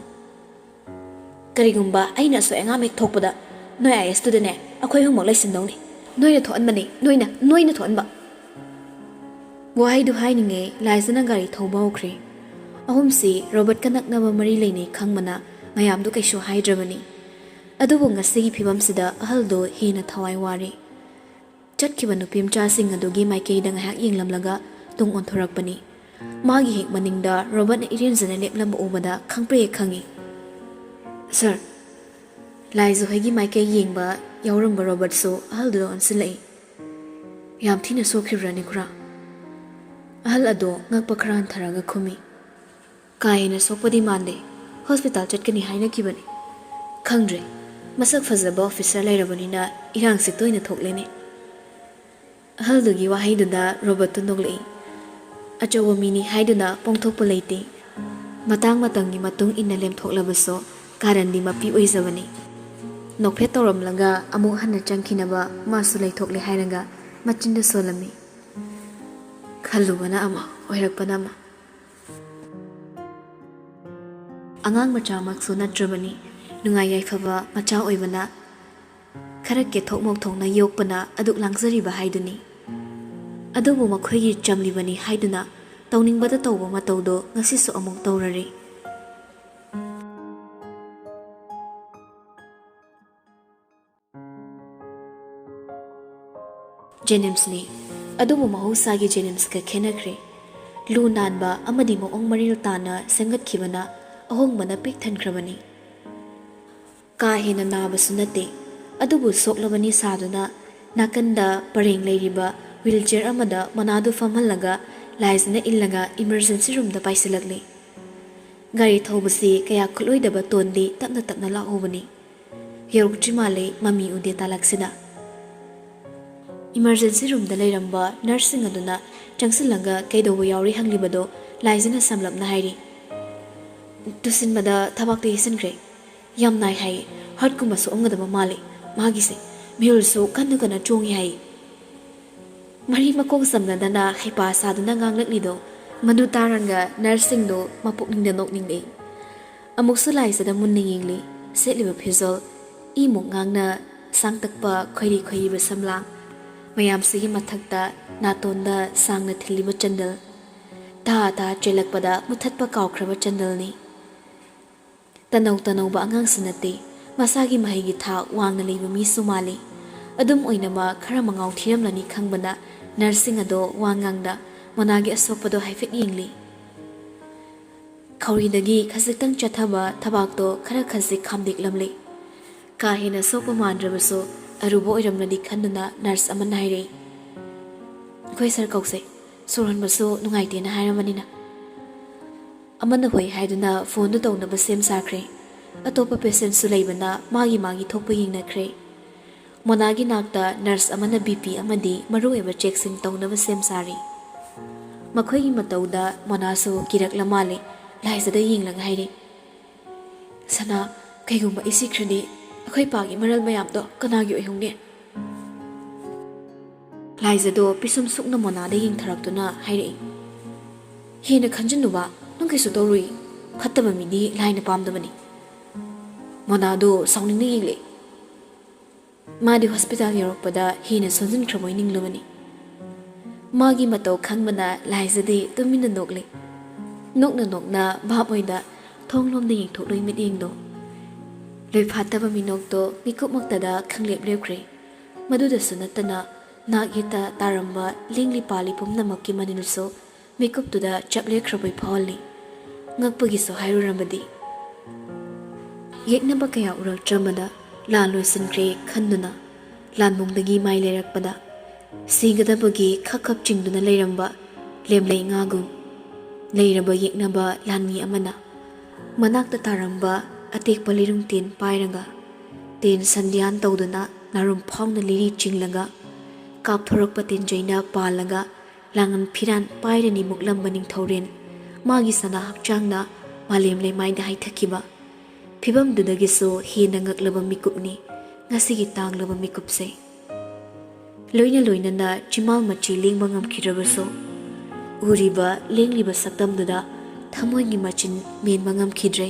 "ꯀꯔꯤꯒꯨꯝꯕ ꯑꯩꯅ ꯑꯁꯣꯏ ꯑꯉꯥꯝ ꯍꯦꯛ ꯊꯣꯛꯄꯗ, ꯅꯣꯏ ꯑꯥꯏ ꯑꯦꯁꯇꯨꯗꯅꯦ ꯑꯩꯈꯣꯏ ꯑꯍꯨꯝꯃꯛ ꯂꯩꯁꯤꯟꯗꯧꯅꯤ꯫ ꯅꯣꯏꯅ ꯊꯣꯛꯍꯟꯕꯅꯤ, ꯅꯣꯏꯅ, ꯅꯣꯏꯅ ꯊꯣꯛꯍꯟꯕ꯫" ꯋꯥꯍꯩꯗꯨ ꯍꯥꯏꯅꯤꯡꯉꯦ ꯂꯥꯏꯖꯅ ꯒꯥꯔꯤ ꯊꯧꯕ ꯍꯧꯈ꯭ꯔꯦ꯫ ꯑꯍꯨꯝꯁꯤ ꯔꯣꯕꯔꯠꯀ ꯅꯛꯅꯕ ꯃꯔꯤ ꯂꯩꯅꯩ ꯈꯪꯕꯅ ꯃꯌꯥꯝꯗꯨ ꯀꯩꯁꯨ ꯍꯥꯏꯗ꯭ꯔꯕꯅꯤ꯫ ꯑꯗꯨꯕꯨ ꯉꯁꯤꯒꯤ ꯐꯤꯕꯝꯁꯤꯗ ꯑꯍꯜꯗꯣ ꯍꯦꯟꯅ ꯊꯋꯥꯏ ꯋꯥꯔꯦ꯫ ꯆꯠꯈꯤꯕ ꯅꯨꯄꯤ ꯃꯆꯥꯁꯤꯡ ꯑꯗꯨꯒꯤ ꯃꯥꯏꯀꯩꯗ ꯉꯥꯏꯍꯥꯛ ꯌꯦꯡꯂꯝꯂꯒ ꯇꯨꯡ ꯑꯣꯟꯊꯣꯔꯛꯄꯅꯤ꯫ ꯃꯥꯒꯤ ꯍꯦꯛ ꯃꯅꯤꯡꯗ ꯔꯣꯕꯔꯠꯅ ꯏꯔꯦꯟꯖꯅ ꯂꯦꯞꯂꯝꯕ ꯎꯕꯗ ꯈꯪꯄ꯭ꯔꯦꯛ ꯍꯦꯛ ꯈꯪꯉꯤ꯫ "ꯁꯥꯔ꯫" ꯂꯥꯏꯖ ꯍꯣꯏꯒꯤ ꯃꯥꯏꯀꯩ ꯌꯦꯡꯕ ꯌꯥꯎꯔꯝꯕ ꯔꯣꯕꯔꯠꯁꯨ ꯑꯍꯜꯗꯨꯗ ꯑꯣꯟꯁꯤꯜꯂꯛꯏ꯫ "ꯌꯥꯝ ꯊꯤꯅ ꯁꯣꯛꯈꯤꯕ꯭ꯔꯥꯅꯦ, ꯈꯨꯔꯥ?" ꯑꯍꯜ ꯑꯗꯣ ꯉꯛꯄ ꯈꯔ ꯍꯟꯊꯔꯒ ꯈꯨꯝꯃꯤ꯫ "ꯀꯥ ꯍꯦꯟꯅ ꯁꯣꯛꯄꯗꯤ ꯃꯥꯟꯗꯦ꯫ ꯍꯣꯁꯄꯤꯇꯥꯜ ꯆꯠꯀꯅꯤ ꯍꯥꯏꯅꯈꯤꯕꯅꯤ꯫ ꯈꯪꯗ꯭ꯔꯦ, ꯃꯁꯛ ꯐꯖꯕ ꯑꯣꯐꯤꯁꯥꯔ ꯂꯩꯔꯕꯅꯤꯅ ꯏꯔꯥꯡꯁꯦ ꯇꯣꯏꯅ ꯊꯣꯛꯂꯦꯅꯦ꯫" ꯑꯍꯜꯗꯨꯒꯤ ꯋꯥꯍꯩꯗꯨꯗ ꯔꯣꯕꯔꯠꯇꯨ ꯅꯣꯛꯂꯛꯏ꯫ "ꯑꯆꯧꯕ ꯃꯤꯅꯤ ꯍꯥꯏꯗꯨꯅ ꯄꯣꯡꯊꯣꯛꯄ ꯂꯩꯇꯦ꯫ ꯃꯇꯥꯡ ꯃꯇꯝꯒꯤ ꯃꯇꯨꯡ ꯏꯟꯅ ꯂꯦꯝꯊꯣꯛꯂꯕꯁꯨ ꯀꯥꯔꯟꯗꯤ ꯃꯄꯤ ꯑꯣꯏꯖꯕꯅꯤ꯫" ꯅꯣꯛꯐꯦꯠ ꯇꯧꯔꯝꯂꯒ ꯑꯃꯨꯛ ꯍꯟꯅ ꯆꯪꯈꯤꯅꯕ ꯃꯥꯁꯨ ꯂꯩꯊꯣꯛꯂꯦ ꯍꯥꯏꯔꯒ ꯃꯆꯤꯟꯗꯨ ꯁꯣꯜꯂꯝꯃꯤ꯫ ꯈꯜꯂꯨꯕꯅ ꯑꯃ, ꯑꯣꯏꯔꯛꯄꯅ ꯑꯃ꯫ ꯑꯉꯥꯡ ꯃꯆꯥꯃꯛꯁꯨ ꯅꯠꯇ꯭ꯔꯕꯅꯤ, ꯅꯨꯡꯉꯥꯏ ꯌꯥꯏꯐꯕ ꯃꯆꯥ ꯑꯣꯏꯕꯅ ꯈꯔ ꯀꯦꯊꯣꯛ ꯃꯧꯊꯣꯛꯅ ꯌꯣꯛꯄꯅ ꯑꯗꯨꯛ ꯂꯥꯡꯖꯔꯤꯕ ꯍꯥꯏꯗꯨꯅꯤ꯫ ꯑꯗꯨꯕꯨ ꯃꯈꯣꯏꯒꯤ ꯆꯝꯂꯤꯕꯅꯤ ꯍꯥꯏꯗꯨꯅ ꯇꯧꯅꯤꯡꯕꯗ ꯇꯧꯕ ꯃꯇꯧꯗꯣ ꯉꯁꯤꯁꯨ ꯑꯃꯨꯛ ꯇꯧꯔꯔꯦ꯫ ꯖꯦꯅꯤꯝꯁꯅꯤ꯫ ꯑꯗꯨꯕꯨ ꯃꯍꯧꯁꯥꯒꯤ ꯖꯦꯅꯤꯝꯁꯀ ꯈꯦꯠꯅꯈ꯭ꯔꯦ꯫ ꯂꯨ ꯅꯥꯟꯕ ꯑꯃꯗꯤ ꯃꯑꯣꯡ ꯃꯔꯤꯜ ꯇꯥꯅ ꯁꯦꯝꯒꯠꯈꯤꯕꯅ ꯑꯍꯣꯡꯕꯅ ꯄꯤꯛ ꯊꯟꯈ꯭ꯔꯕꯅꯤ꯫ ꯀꯥ ꯍꯦꯟꯅ ꯅꯥꯕꯁꯨ ꯅꯠꯇꯦ꯫ ꯑꯗꯨꯕꯨ ꯁꯣꯛꯂꯕꯅꯤ ꯁꯥꯗꯨꯅ ꯅꯥꯀꯟꯗ ꯄꯔꯦꯡ ꯂꯩꯔꯤꯕ wheelchair ꯑꯃꯗ ꯃꯣꯅꯥꯗꯨ ꯐꯝꯍꯜꯂꯒ ꯂꯥꯏꯖꯅ ꯏꯜꯂꯒ emergency roomꯗ ꯄꯥꯏꯁꯤꯜꯂꯛꯂꯤ꯫ ꯒꯥꯔꯤ ꯊꯧꯕꯁꯤ ꯀꯌꯥ ꯈꯨꯠꯂꯣꯏꯗꯕ ꯇꯣꯟꯗꯤ ꯇꯞꯅ ꯇꯞꯅ ꯂꯥꯛꯍꯧꯕꯅꯤ꯫ ꯌꯧꯔꯛꯇ꯭ꯔꯤ ꯃꯥꯜꯂꯦ ꯃꯃꯤ ꯎꯗꯦ ꯇꯥꯂꯛꯁꯤꯗ꯫ Emergency roomꯗ ꯂꯩꯔꯝꯕ nurseꯁꯤꯡ ꯑꯗꯨꯅ ꯆꯪꯁꯤꯜꯂꯒ ꯀꯩꯗꯧꯕ ꯌꯥꯎꯔꯤ ꯍꯪꯂꯤꯕꯗꯣ ꯂꯥꯏꯖꯅ ꯁꯝꯂꯞꯅ ꯍꯥꯏꯔꯤ꯫ ꯇꯨꯁꯤꯟꯕꯗ ꯊꯕꯥꯛꯇ ꯌꯩꯁꯤꯟꯈ꯭ꯔꯦ꯫ ꯌꯥꯝ ꯅꯥꯏ ꯍꯥꯏꯌꯦ꯫ Heartꯀꯨꯝꯕ ꯁꯣꯛꯑꯝꯒꯗꯕ ꯃꯥꯜꯂꯦ ꯃꯥꯒꯤꯁꯦ꯫ ꯃꯤꯍꯨꯜꯁꯨ ꯀꯟꯅ ꯀꯟꯅ ꯆꯣꯡꯉꯤ ꯍꯥꯏꯌꯦ꯫ ꯃꯔꯤ ꯃꯈꯣꯡ ꯁꯝꯅꯗꯅ ꯍꯩꯄꯥ ꯁꯥꯗꯨꯅ ꯉꯥꯡꯂꯛꯂꯤꯗꯣ ꯃꯗꯨ ꯇꯥꯔꯒ nurseꯁꯤꯡꯗꯣ ꯃꯄꯨꯛꯅꯤꯡꯗ ꯅꯣꯛꯅꯤꯡꯂꯛꯏ꯫ ꯑꯃꯨꯛꯁꯨ ꯂꯥꯏꯖꯗ ꯃꯨꯟꯅ ꯌꯦꯡꯂꯤ꯫ ꯁꯦꯠꯂꯤꯕ ꯐꯤꯖꯣꯜ, ꯏꯃꯨꯛ ꯉꯥꯡꯅ ꯁꯥꯡꯇꯛꯄ ꯈꯣꯏꯔꯤ ꯈꯣꯏꯔꯤꯕ ꯁꯝꯂꯥꯡ, ꯃꯌꯥꯝꯁꯤꯒꯤ ꯃꯊꯛꯇ ꯅꯥꯇꯣꯟꯗ ꯁꯥꯡꯅ ꯊꯤꯜꯂꯤꯕ ꯆꯟꯗꯜ, ꯊꯥ ꯊꯥ ꯆꯦꯜꯂꯛꯄꯗ ꯃꯨꯊꯠꯄ ꯀꯥꯎꯈ꯭ꯔꯕ ꯆꯟꯗꯜꯅꯤ꯫ ꯇꯅꯧ ꯇꯅꯧꯕ ꯑꯉꯥꯡꯁꯨ ꯅꯠꯇꯦ, ꯃꯁꯥꯒꯤ ꯃꯍꯩꯒꯤ ꯊꯥꯛ ꯋꯥꯡꯅ ꯂꯩꯕ ꯃꯤꯁꯨ ꯃꯥꯜꯂꯤ꯫ ꯑꯗꯨꯝ ꯑꯣꯏꯅꯃꯛ ꯈꯔ ꯃꯉꯥꯎ ꯊꯤꯔꯝꯂꯅꯤ ꯈꯪꯕꯅ nurseꯁꯤꯡ ꯑꯗꯣ ꯋꯥ ꯉꯥꯡꯗ ꯃꯣꯅꯥꯒꯤ ꯑꯁꯣꯛꯄꯗꯣ ꯍꯥꯏꯐꯦꯠ ꯌꯦꯡꯂꯤ꯫ ꯈꯧꯔꯤꯗꯒꯤ ꯈꯖꯤꯛꯇꯪ ꯆꯠꯊꯕ ꯊꯕꯥꯛꯇꯣ ꯈꯔ ꯈꯖꯤꯛ ꯈꯥꯝꯗꯦꯛꯂꯝꯂꯤ꯫ ꯀꯥ ꯍꯦꯟꯅ ꯁꯣꯛꯄ ꯃꯥꯟꯗ꯭ꯔꯕꯁꯨ ꯑꯔꯨꯕ ꯑꯣꯏꯔꯝꯂꯗꯤ ꯈꯟꯗꯨꯅ nurse ꯑꯃꯅ ꯍꯥꯏꯔꯛꯏ, "ꯑꯩꯈꯣꯏ sir ꯀꯧꯁꯦ, ꯁꯣꯔ ꯍꯣꯟꯕꯁꯨ ꯅꯨꯡꯉꯥꯏꯇꯦꯅ ꯍꯥꯏꯔꯕꯅꯤꯅ"꯫ ꯑꯃꯅ ꯍꯣꯏ ꯍꯥꯏꯗꯨꯅ phoneꯗꯨ ꯇꯧꯅꯕ ꯁꯦꯝ ꯁꯥꯈ꯭ꯔꯦ꯫ ꯑꯇꯣꯞꯄ patientꯁꯨ ꯂꯩꯕꯅ ꯃꯥꯒꯤ ꯃꯥꯒꯤ ꯊꯣꯛꯄ ꯌꯦꯡꯅꯈ꯭ꯔꯦ꯫ ꯃꯣꯅꯥꯒꯤ ꯅꯥꯛꯇ nurse ꯑꯃꯅ BP ꯑꯃꯗꯤ ꯃꯔꯨꯑꯣꯏꯕ checkꯁꯤꯡ ꯇꯧꯅꯕ ꯁꯦꯝ ꯁꯥꯔꯤ꯫ ꯃꯈꯣꯏꯒꯤ ꯃꯇꯧꯗ ꯃꯣꯅꯥꯁꯨ ꯀꯤꯔꯛꯂ ꯃꯥꯜꯂꯦ, ꯂꯥꯏꯖꯗ ꯌꯦꯡꯂꯒ ꯍꯥꯏꯔꯤ, "ꯁꯅꯥ, ꯀꯩꯒꯨꯝꯕ ꯑꯩ ꯁꯤꯈ꯭ꯔꯗꯤ ꯑꯩꯈꯣꯏ ꯄꯥꯒꯤ ꯃꯔꯜ ꯃꯌꯥꯝꯗꯣ ꯀꯅꯥꯒꯤ ꯑꯣꯏꯍꯧꯅꯤ?" ꯂꯥꯏꯖꯗꯣ ꯄꯤꯁꯨꯝ ꯁꯨꯛꯅ ꯃꯣꯅꯥꯗ ꯌꯦꯡꯊꯔꯛꯇꯨꯅ ꯍꯥꯏꯔꯛꯏ, "ꯍꯦꯟꯅ ꯈꯟꯖꯤꯟꯅꯨꯕ, ꯅꯪ ꯀꯩꯁꯨ ꯇꯧꯔꯨꯏ꯫ ꯐꯠꯇꯕ ꯃꯤꯗꯤ ꯂꯥꯏꯅ ꯄꯥꯝꯗꯕꯅꯤ"꯫ ꯃꯣꯅꯥꯗꯣ ꯁꯥꯎꯅꯤꯡꯅ ꯌꯦꯡꯂꯛꯏ꯫ ꯃꯥꯗꯤ hospital ꯌꯧꯔꯛꯄꯗ ꯍꯦꯟꯅ ꯁꯣꯟꯖꯤꯟꯈ꯭ꯔꯕꯣꯏ ꯅꯤꯡꯂꯨꯕꯅꯤ꯫ ꯃꯥꯒꯤ ꯃꯇꯧ ꯈꯪꯕꯅ ꯂꯥꯏꯖꯗꯤ ꯇꯨꯃꯤꯟꯅ ꯅꯣꯛꯂꯤ꯫ ꯅꯣꯛꯅ ꯅꯣꯛꯅ ꯚꯥꯞ ꯑꯣꯏꯗ ꯊꯣꯡꯂꯣꯝꯗ ꯌꯦꯡꯊꯣꯛꯂꯨꯏ ꯃꯤꯠꯌꯦꯡꯗꯣ꯫ ꯂꯣꯏꯐꯥꯠꯇꯕ ꯃꯤꯅꯣꯛꯇꯣ ꯃꯤꯀꯨꯞꯃꯛꯇꯗ ꯈꯪꯂꯦꯞ ꯂꯦꯞꯈ꯭ꯔꯦ꯫ ꯃꯗꯨꯗꯁꯨ ꯅꯠꯇꯅ ꯅꯥꯛ ꯌꯦꯠꯇ ꯇꯥꯔꯝꯕ ꯂꯦꯡꯂꯤ ꯄꯥꯜꯂꯤ ꯄꯨꯝꯅꯃꯛꯀꯤ ꯃꯅꯤꯜꯁꯨ ꯃꯤꯀꯨꯞꯇꯨꯗ ꯆꯞ ꯂꯦꯞꯈ꯭ꯔꯕꯣꯏ ꯐꯥꯎꯍꯜꯂꯤ꯫ ꯉꯛꯄꯒꯤꯁꯨ ꯍꯥꯏꯔꯨꯔꯕꯗꯤ꯫ ꯌꯦꯛꯅꯕ ꯀꯌꯥ ꯎꯔꯛꯇ꯭ꯔꯃꯗ ꯂꯥꯟ ꯂꯣꯏꯁꯤꯟꯈ꯭ꯔꯦ ꯈꯟꯗꯨꯅ ꯂꯥꯟꯕꯨꯡꯗꯒꯤ ꯃꯥꯏ ꯂꯩꯔꯛꯄꯗ ꯁꯤꯒꯗꯕꯒꯤ ꯈꯞ ꯈꯞ ꯆꯤꯡꯗꯨꯅ ꯂꯩꯔꯝꯕ ꯂꯦꯝꯂꯩ ꯉꯥꯒꯨꯝ ꯂꯩꯔꯕ ꯌꯦꯛꯅꯕ ꯂꯥꯟꯃꯤ ꯑꯃꯅ ꯃꯅꯥꯛꯇ ꯇꯥꯔꯝꯕ ꯑꯇꯦꯛꯄ ꯂꯤꯔꯨꯡ ꯇꯦꯟ ꯄꯥꯏꯔꯒ ꯇꯦꯟ ꯁꯟꯗ꯭ꯌꯥꯟ ꯇꯧꯗꯨꯅ ꯅꯥꯔꯨꯝ ꯐꯥꯎꯅ ꯂꯤꯔꯤ ꯆꯤꯡꯂꯒ ꯀꯥꯞꯊꯣꯔꯛꯄ ꯇꯦꯟꯖꯩꯅ ꯄꯥꯜꯂꯒ ꯂꯥꯡꯉꯝ ꯐꯤꯔꯥꯟ ꯄꯥꯏꯔꯅꯤ ꯃꯨꯛꯂꯝꯕ ꯅꯤꯡꯊꯧꯔꯦꯟ ꯃꯥꯒꯤ ꯁꯅꯥ ꯍꯛꯆꯥꯡꯅ ꯃꯥꯂꯦꯝ ꯂꯩꯃꯥꯏꯗ ꯍꯥꯏꯊꯈꯤꯕ ꯐꯤꯕꯝꯗꯨꯗꯒꯤꯁꯨ ꯍꯦꯟꯅ ꯉꯛꯂꯕ ꯃꯤꯀꯨꯞꯅꯤ ꯉꯁꯤꯒꯤ ꯇꯥꯡꯂꯕ ꯃꯤꯀꯨꯞꯁꯦ꯫ ꯂꯣꯏꯅ ꯂꯣꯏꯅꯅ ꯆꯤꯃꯥꯜ ꯃꯆꯤ ꯂꯦꯡꯕ ꯉꯝꯈꯤꯗ꯭ꯔꯕꯁꯨ, ꯎꯔꯤꯕ ꯂꯦꯡꯂꯤꯕ ꯁꯛꯇꯝꯗꯨꯗ ꯊꯃꯣꯏꯒꯤ ꯃꯆꯤꯟ ꯃꯦꯟꯕ ꯉꯝꯈꯤꯗ꯭ꯔꯦ꯫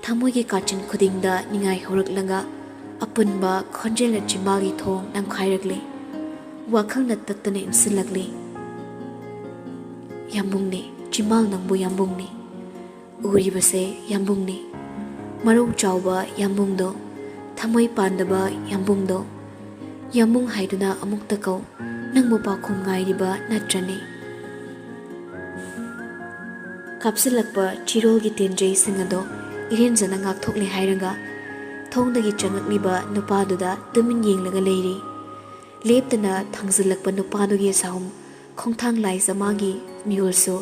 ꯊꯃꯣꯏꯒꯤ ꯀꯥꯆꯤꯟ ꯈꯨꯗꯤꯡꯗ ꯅꯤꯡꯉꯥꯏ ꯍꯧꯔꯛꯂꯒ ꯑꯄꯨꯟꯕ ꯈꯣꯟꯖꯦꯜꯅ ꯆꯤꯃꯥꯜꯒꯤ ꯊꯣꯡ ꯅꯝꯈꯥꯏꯔꯛꯂꯦ꯫ ꯋꯥꯈꯜꯅ ꯇꯠꯇꯅ ꯏꯟꯁꯤꯜꯂꯛꯂꯤ꯫ ꯌꯥꯝꯕꯨꯡꯅꯦ, ꯆꯤꯃꯥꯜ ꯅꯪꯕꯨ ꯌꯥꯝꯕꯨꯡꯅꯦ꯫ ꯎꯔꯤꯕꯁꯦ ꯌꯥꯝꯕꯨꯡꯅꯤ꯫ ꯃꯔꯧ ꯆꯥꯎꯕ ꯌꯥꯝꯕꯨꯡꯗꯣ, ꯊꯃꯣꯏ ꯄꯥꯟꯗꯕ ꯌꯥꯝꯕꯨꯡꯗꯣ꯫ ꯌꯥꯝꯕꯨꯡ ꯍꯥꯏꯗꯨꯅ ꯑꯃꯨꯛꯇ ꯀꯧ, ꯅꯪꯕꯨ ꯄꯥꯎꯈꯨꯝ ꯉꯥꯏꯔꯤꯕ ꯅꯠꯇ꯭ꯔꯅꯦ? ꯀꯥꯞꯁꯤꯜꯂꯛꯄ ꯆꯤꯔꯣꯜꯒꯤ ꯇꯦꯟꯖꯩꯁꯤꯡ ꯑꯗꯣ ꯏꯔꯦꯟꯖꯅ ꯉꯥꯛꯊꯣꯛꯂꯦ ꯍꯥꯏꯔꯒ ꯊꯣꯡꯗꯒꯤ ꯆꯪꯉꯛꯂꯤꯕ ꯅꯨꯄꯥꯗꯨꯗ ꯇꯨꯃꯤꯟ ꯌꯦꯡꯂꯒ ꯂꯩꯔꯤ꯫ ꯂꯦꯞꯇꯅ ꯊꯥꯡꯖꯤꯜꯂꯛꯄ ꯅꯨꯄꯥꯗꯨꯒꯤ ꯁꯥꯍꯨꯝ ꯈꯣꯡꯊꯥꯡ ꯂꯥꯏꯖ ꯃꯥꯒꯤ ꯃꯤꯍꯨꯜꯁꯨ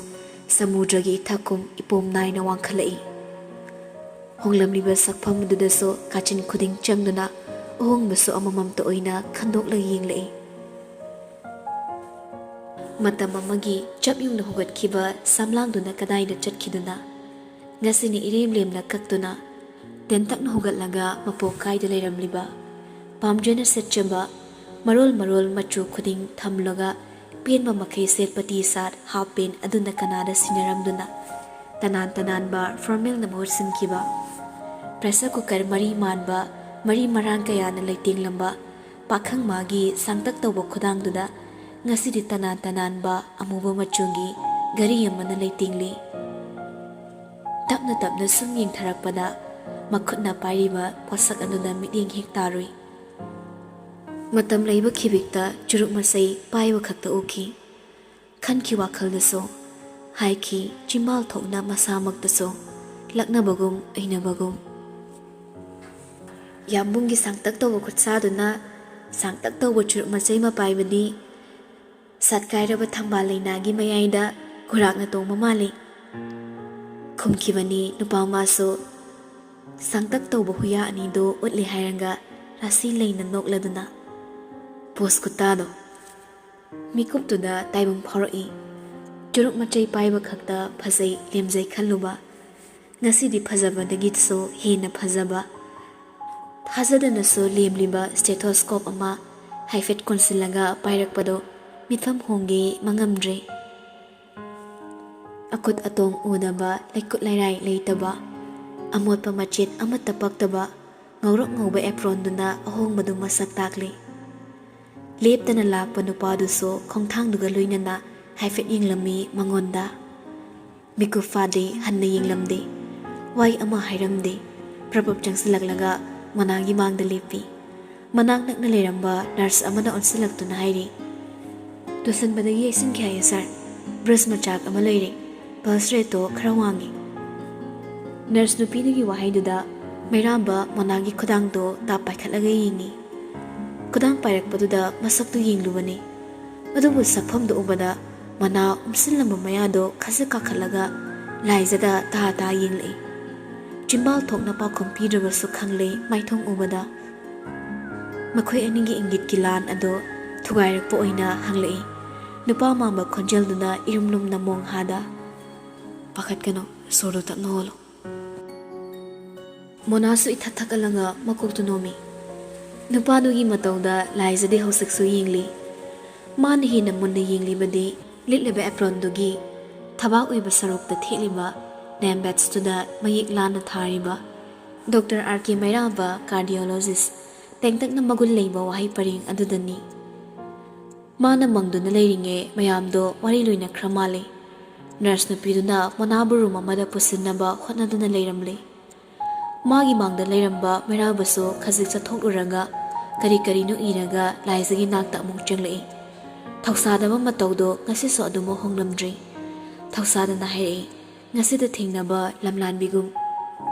ꯁꯃꯨꯗ꯭ꯔꯒꯤ ꯏꯊꯛꯀꯨꯝ ꯏꯄꯣꯝ ꯅꯥꯏꯅ ꯋꯥꯡꯈꯠꯂꯛꯏ꯫ ꯍꯣꯡꯂꯝꯂꯤꯕ ꯁꯛꯐꯝ ꯑꯗꯨꯗꯁꯨ ꯀꯥꯆꯤꯟ ꯈꯨꯗꯤꯡ ꯆꯪꯗꯨꯅ ꯑꯍꯣꯡꯕꯁꯨ ꯑꯃꯃꯝꯇ ꯑꯣꯏꯅ ꯈꯟꯗꯣꯛꯂꯒ ꯌꯦꯡꯂꯛꯏ꯫ ꯃꯇꯝ ꯑꯃꯒꯤ ꯆꯞ ꯌꯨꯡꯅ ꯍꯧꯒꯠꯈꯤꯕ ꯁꯝꯂꯥꯡꯗꯨꯅ ꯀꯗꯥꯏꯗ ꯆꯠꯈꯤꯗꯨꯅ? ꯉꯁꯤꯅ ꯏꯔꯦꯝ ꯂꯦꯝꯅ ꯀꯛꯇꯨꯅ ꯇꯦꯟꯇꯛꯅ ꯍꯧꯒꯠꯂꯒ ꯃꯄꯣꯛ ꯀꯥꯏꯗ ꯂꯩꯔꯝꯂꯤꯕ? ꯄꯥꯝꯖꯅ ꯁꯦꯠꯆꯕ ꯃꯔꯣꯜ ꯃꯔꯣꯜ ꯃꯆꯨ ꯈꯨꯗꯤꯡ ꯊꯝꯂꯒ ꯄꯦꯟꯕ ꯃꯈꯩ ꯁꯦꯠꯄ ꯇꯤ ꯁꯥꯔꯠ, ꯍꯥꯞ ꯄꯦꯟ ꯑꯗꯨꯅ ꯀꯅꯥꯗ ꯁꯤꯟꯅꯔꯝꯗꯨꯅ ꯇꯅꯥꯟ ꯇꯅꯥꯟꯕ ꯐꯣꯔꯃꯦꯜꯅ ꯃꯍꯨꯠ ꯁꯤꯟꯈꯤꯕ? ꯄ꯭ꯔꯦꯁꯔ ꯀꯨꯀꯔ ꯃꯔꯤ ꯃꯥꯟꯕ, ꯃꯔꯤ ꯃꯔꯥꯡ ꯀꯌꯥꯅ ꯂꯩꯇꯦꯡꯂꯝꯕ ꯄꯥꯈꯪ ꯃꯥꯒꯤ ꯁꯥꯡꯇꯛ ꯇꯧꯕ ꯈꯨꯗꯥꯡꯗꯨꯗ ꯉꯁꯤꯗꯤ ꯇꯅꯥꯟ ꯇꯅꯥꯟꯕ ꯑꯃꯨꯕ ꯃꯆꯨꯒꯤ ꯘꯔꯤ ꯑꯃꯅ ꯂꯩꯇꯦꯡꯂꯤ꯫ ꯇꯞꯅ ꯇꯞꯅ ꯁꯨꯝ ꯌꯦꯡꯊꯔꯛꯄꯗ ꯃꯈꯨꯠꯅ ꯄꯥꯏꯔꯤꯕ ꯄꯣꯠꯁꯛ ꯑꯗꯨꯗ ꯃꯤꯠꯌꯦꯡ ꯍꯦꯛ ꯇꯥꯔꯨꯏ꯫ ꯃꯇꯝ ꯂꯩꯕ ꯈꯤꯕꯤꯛꯇ ꯆꯨꯔꯨꯞ ꯃꯆꯩ ꯄꯥꯏꯕ ꯈꯛꯇ ꯎꯈꯤ꯫ ꯈꯟꯈꯤ ꯋꯥꯈꯜꯗꯁꯨ, ꯍꯥꯏꯈꯤ ꯆꯤꯝꯕꯥꯜ ꯊꯣꯛꯅ ꯃꯁꯥꯃꯛꯇꯁꯨ, ꯂꯛꯅꯕꯒꯨꯝ ꯏꯅꯕꯒꯨꯝ꯫ ꯌꯥꯝꯕꯨꯡꯒꯤ ꯁꯥꯡꯇꯛ ꯇꯧꯕ ꯈꯨꯠꯁꯥꯗꯨꯅ ꯁꯥꯡꯇꯛ ꯇꯧꯕ ꯆꯨꯔꯨꯞ ꯃꯆꯩ ꯑꯃ ꯄꯥꯏꯕꯗꯤ ꯁꯥꯠꯀꯥꯏꯔꯕ ꯊꯝꯕꯥꯜ ꯂꯩꯅꯥꯒꯤ ꯃꯌꯥꯏꯗ ꯈꯨꯔꯥꯛꯅ ꯇꯣꯡꯕ ꯃꯥꯜꯂꯤ꯫ ꯈꯨꯝꯈꯤꯕꯅꯤ ꯅꯨꯄꯥ ꯃꯥꯁꯨ ꯁꯥꯡꯇꯛ ꯇꯧꯕ ꯍꯨꯌꯥ ꯑꯅꯤꯗꯨ ꯎꯠꯂꯤ ꯍꯥꯏꯔꯒ ꯔꯥꯁꯤ ꯂꯩꯅ ꯅꯣꯛꯂꯗꯨꯅ꯫ ꯄꯣꯁ ꯈꯨꯇꯥꯗꯣ꯫ ꯃꯤꯀꯨꯞꯇꯨꯗ ꯇꯥꯏꯕꯪ ꯐꯥꯎꯔꯛꯏ꯫ ꯆꯨꯔꯨꯞ ꯃꯆꯩ ꯄꯥꯏꯕ ꯈꯛꯇ ꯐꯖꯩ ꯂꯦꯝꯖꯩ ꯈꯜꯂꯨꯕ꯫ ꯉꯁꯤꯗꯤ ꯐꯖꯕꯗꯒꯤꯁꯨ ꯍꯦꯟꯅ ꯐꯖꯕ꯫ ꯊꯥꯖꯗꯅꯁꯨ ꯂꯦꯝꯂꯤꯕ ꯁ꯭ꯇꯦꯊꯣꯁꯀꯣꯞ ꯑꯃ ꯍꯥꯏꯐꯦꯠ ꯀꯣꯟꯁꯤꯜꯂꯒ ꯄꯥꯏꯔꯛꯄꯗꯣ ꯃꯤꯠꯐꯝ ꯍꯣꯡꯒꯦ ꯃꯉꯝꯗ꯭ꯔꯦ꯫ ꯑꯀꯨꯠ ꯑꯇꯣꯡ ꯎꯗꯕ, ꯂꯩꯀꯨꯠ ꯂꯩꯔꯥꯏ ꯂꯩꯇꯕ, ꯑꯃꯣꯠꯄ ꯃꯆꯦꯠ ꯑꯃꯠꯇ ꯄꯛꯇꯕ, ꯉꯧꯔꯣꯛ ꯉꯧꯕ ꯑꯦꯄ꯭ꯔꯣꯟꯗꯨꯅ ꯑꯍꯣꯡꯕꯗꯨ ꯃꯁꯛ ꯇꯥꯛꯂꯤ꯫ ꯂꯦꯞꯇꯅ ꯂꯥꯛꯄ ꯅꯨꯄꯥꯗꯨꯁꯨ ꯈꯣꯡꯊꯥꯡꯗꯨꯒ ꯂꯣꯏꯅꯅ ꯍꯥꯏꯐꯦꯠ ꯌꯦꯡꯂꯝꯃꯤ ꯃꯉꯣꯟꯗ꯫ ꯃꯤꯀꯨꯞ ꯐꯥꯗꯦ, ꯍꯟꯅ ꯌꯦꯡꯂꯝꯗꯦ꯫ ꯋꯥꯍꯩ ꯑꯃ ꯍꯥꯏꯔꯝꯗꯦ꯫ ꯄ꯭ꯔꯞ ꯄ꯭ꯔꯞ ꯆꯪꯁꯤꯜꯂꯛꯂꯒ ꯃꯣꯅꯥꯒꯤ ꯃꯥꯡꯗ ꯂꯦꯞꯄꯤ꯫ ꯃꯅꯥꯛ ꯅꯛꯅ ꯂꯩꯔꯝꯕ ꯅꯔꯁ ꯑꯃꯅ ꯑꯣꯟꯁꯤꯜꯂꯛꯇꯨꯅ ꯍꯥꯏꯔꯤ, "ꯇꯨꯁꯟꯕꯗꯒꯤ ꯌꯩꯁꯤꯟꯈꯤ ꯍꯥꯏꯌꯦ ꯁꯥꯔ꯫ ꯕ꯭ꯔꯁ ꯃꯆꯥꯛ ꯑꯃ ꯂꯩꯔꯦ꯫ ꯄꯜꯁ ꯔꯦꯠꯇꯣ ꯈꯔ ꯋꯥꯡꯉꯤ꯫" ꯅꯔꯁ ꯅꯨꯄꯤꯗꯨꯒꯤ ꯋꯥꯍꯩꯗꯨꯗ ꯃꯩꯔꯥꯝꯕ ꯃꯣꯅꯥꯒꯤ ꯈꯨꯗꯥꯡꯗꯣ ꯇꯥꯞ ꯄꯥꯏꯈꯠꯂꯒ ꯌꯦꯡꯉꯤ꯫ ꯈꯨꯗꯥꯡ ꯄꯥꯏꯔꯛꯄꯗꯨꯗ ꯃꯁꯛꯇꯨ ꯌꯦꯡꯂꯨꯕꯅꯤ꯫ ꯑꯗꯨꯕꯨ ꯁꯛꯐꯝꯗꯨ ꯎꯕꯗ ꯃꯣꯅꯥ ꯎꯝꯁꯤꯜꯂꯝꯕ ꯃꯌꯥꯗꯣ ꯈꯖꯤꯛ ꯀꯥꯈꯠꯂꯒ ꯂꯥꯏꯖꯗ ꯇꯥ ꯇꯥ ꯌꯦꯡꯂꯛꯏ꯫ ꯆꯤꯝꯕꯥꯜ ꯊꯣꯛꯅ ꯄꯥꯎꯈꯨꯝ ꯄꯤꯗ꯭ꯔꯕꯁꯨ ꯈꯪꯂꯦ ꯃꯥꯏꯊꯣꯡ ꯎꯕꯗ꯫ ꯃꯈꯣꯏ ꯑꯅꯤꯒꯤ ꯏꯪꯒꯤꯠꯀꯤ ꯂꯥꯟ ꯑꯗꯣ ꯊꯨꯒꯥꯏꯔꯛꯄ ꯑꯣꯏꯅ ꯍꯪꯂꯛꯏ ꯅꯨꯄꯥ ꯃꯥꯟꯕ ꯈꯣꯟꯖꯦꯜꯗꯨꯅ ꯏꯔꯨꯝ ꯂꯨꯝꯅ ꯃꯣꯡꯍꯥꯗ꯫ "ꯄꯥꯈꯠꯀꯅꯨ, ꯁꯣꯔꯗꯨ ꯇꯞꯅ ꯍꯣꯜꯂꯨ꯫" ꯃꯣꯅꯥꯁꯨ ꯏꯊꯛ ꯊꯛꯀꯠꯂꯒ ꯃꯀꯣꯛꯇꯨ ꯅꯣꯝꯃꯤ꯫ ꯅꯨꯄꯥꯗꯨꯒꯤ ꯃꯇꯧꯗ ꯂꯥꯏꯖꯗꯤ ꯍꯧꯖꯤꯛꯁꯨ ꯌꯦꯡꯂꯤ꯫ ꯃꯥꯅ ꯍꯦꯟꯅ ꯃꯨꯟꯅ ꯌꯦꯡꯂꯤꯕꯗꯤ ꯂꯤꯠꯂꯤꯕ ꯑꯦꯄ꯭ꯔꯣꯟꯗꯨꯒꯤ ꯊꯕꯥꯛ ꯑꯣꯏꯕ ꯁꯔꯨꯛꯇ ꯊꯦꯠꯂꯤꯕ ꯅꯦꯝ ꯕꯦꯠꯁꯇꯨꯗ ꯃꯌꯦꯛ ꯂꯥꯟꯅ ꯊꯥꯔꯤꯕ ꯗꯣꯛꯇꯔ ꯑꯥꯔ ꯀꯦ ꯃꯩꯔꯥꯕ, ꯀꯥꯔꯗꯤꯑꯣꯂꯣꯖꯤꯁ, ꯇꯦꯡꯇꯛꯅ ꯃꯒꯨꯟ ꯂꯩꯕ ꯋꯥꯍꯩ ꯄꯔꯦꯡ ꯑꯗꯨꯗꯅꯤ꯫ ꯃꯥꯅ ꯃꯪꯗꯨꯅ ꯂꯩꯔꯤꯉꯩ ꯃꯌꯥꯝꯗꯣ ꯋꯥꯔꯤ ꯂꯣꯏꯅꯈ꯭ꯔ ꯃꯥꯜꯂꯦ꯫ ꯅꯔꯁ ꯅꯨꯄꯤꯗꯨꯅ ꯃꯣꯅꯥꯕꯨ ꯔꯨꯝ ꯑꯃꯗ ꯄꯨꯁꯤꯟꯅꯕ ꯍꯣꯠꯅꯗꯨꯅ ꯂꯩꯔꯝꯂꯦ꯫ ꯃꯥꯒꯤ ꯃꯥꯡꯗ ꯂꯩꯔꯝꯕ ꯃꯩꯔꯥꯕꯁꯨ ꯈꯖꯤꯛ ꯆꯠꯊꯣꯛꯂꯨꯔꯒ ꯀꯔꯤ ꯀꯔꯤꯅꯣ ꯏꯔꯒ ꯂꯥꯏꯖꯒꯤ ꯅꯥꯛꯇ ꯑꯃꯨꯛ ꯆꯪꯂꯛꯏ꯫ ꯊꯧꯁꯥꯗꯕ ꯃꯇꯧꯗꯣ ꯉꯁꯤꯁꯨ ꯑꯗꯨꯃꯛ ꯍꯣꯡꯂꯝꯗ꯭ꯔꯤ꯫ ꯊꯧꯁꯥꯗꯅ ꯍꯥꯏꯔꯛꯏ, "ꯉꯁꯤꯗ ꯊꯦꯡꯅꯕ ꯂꯝꯂꯥꯟꯕꯤꯒꯨꯝ꯫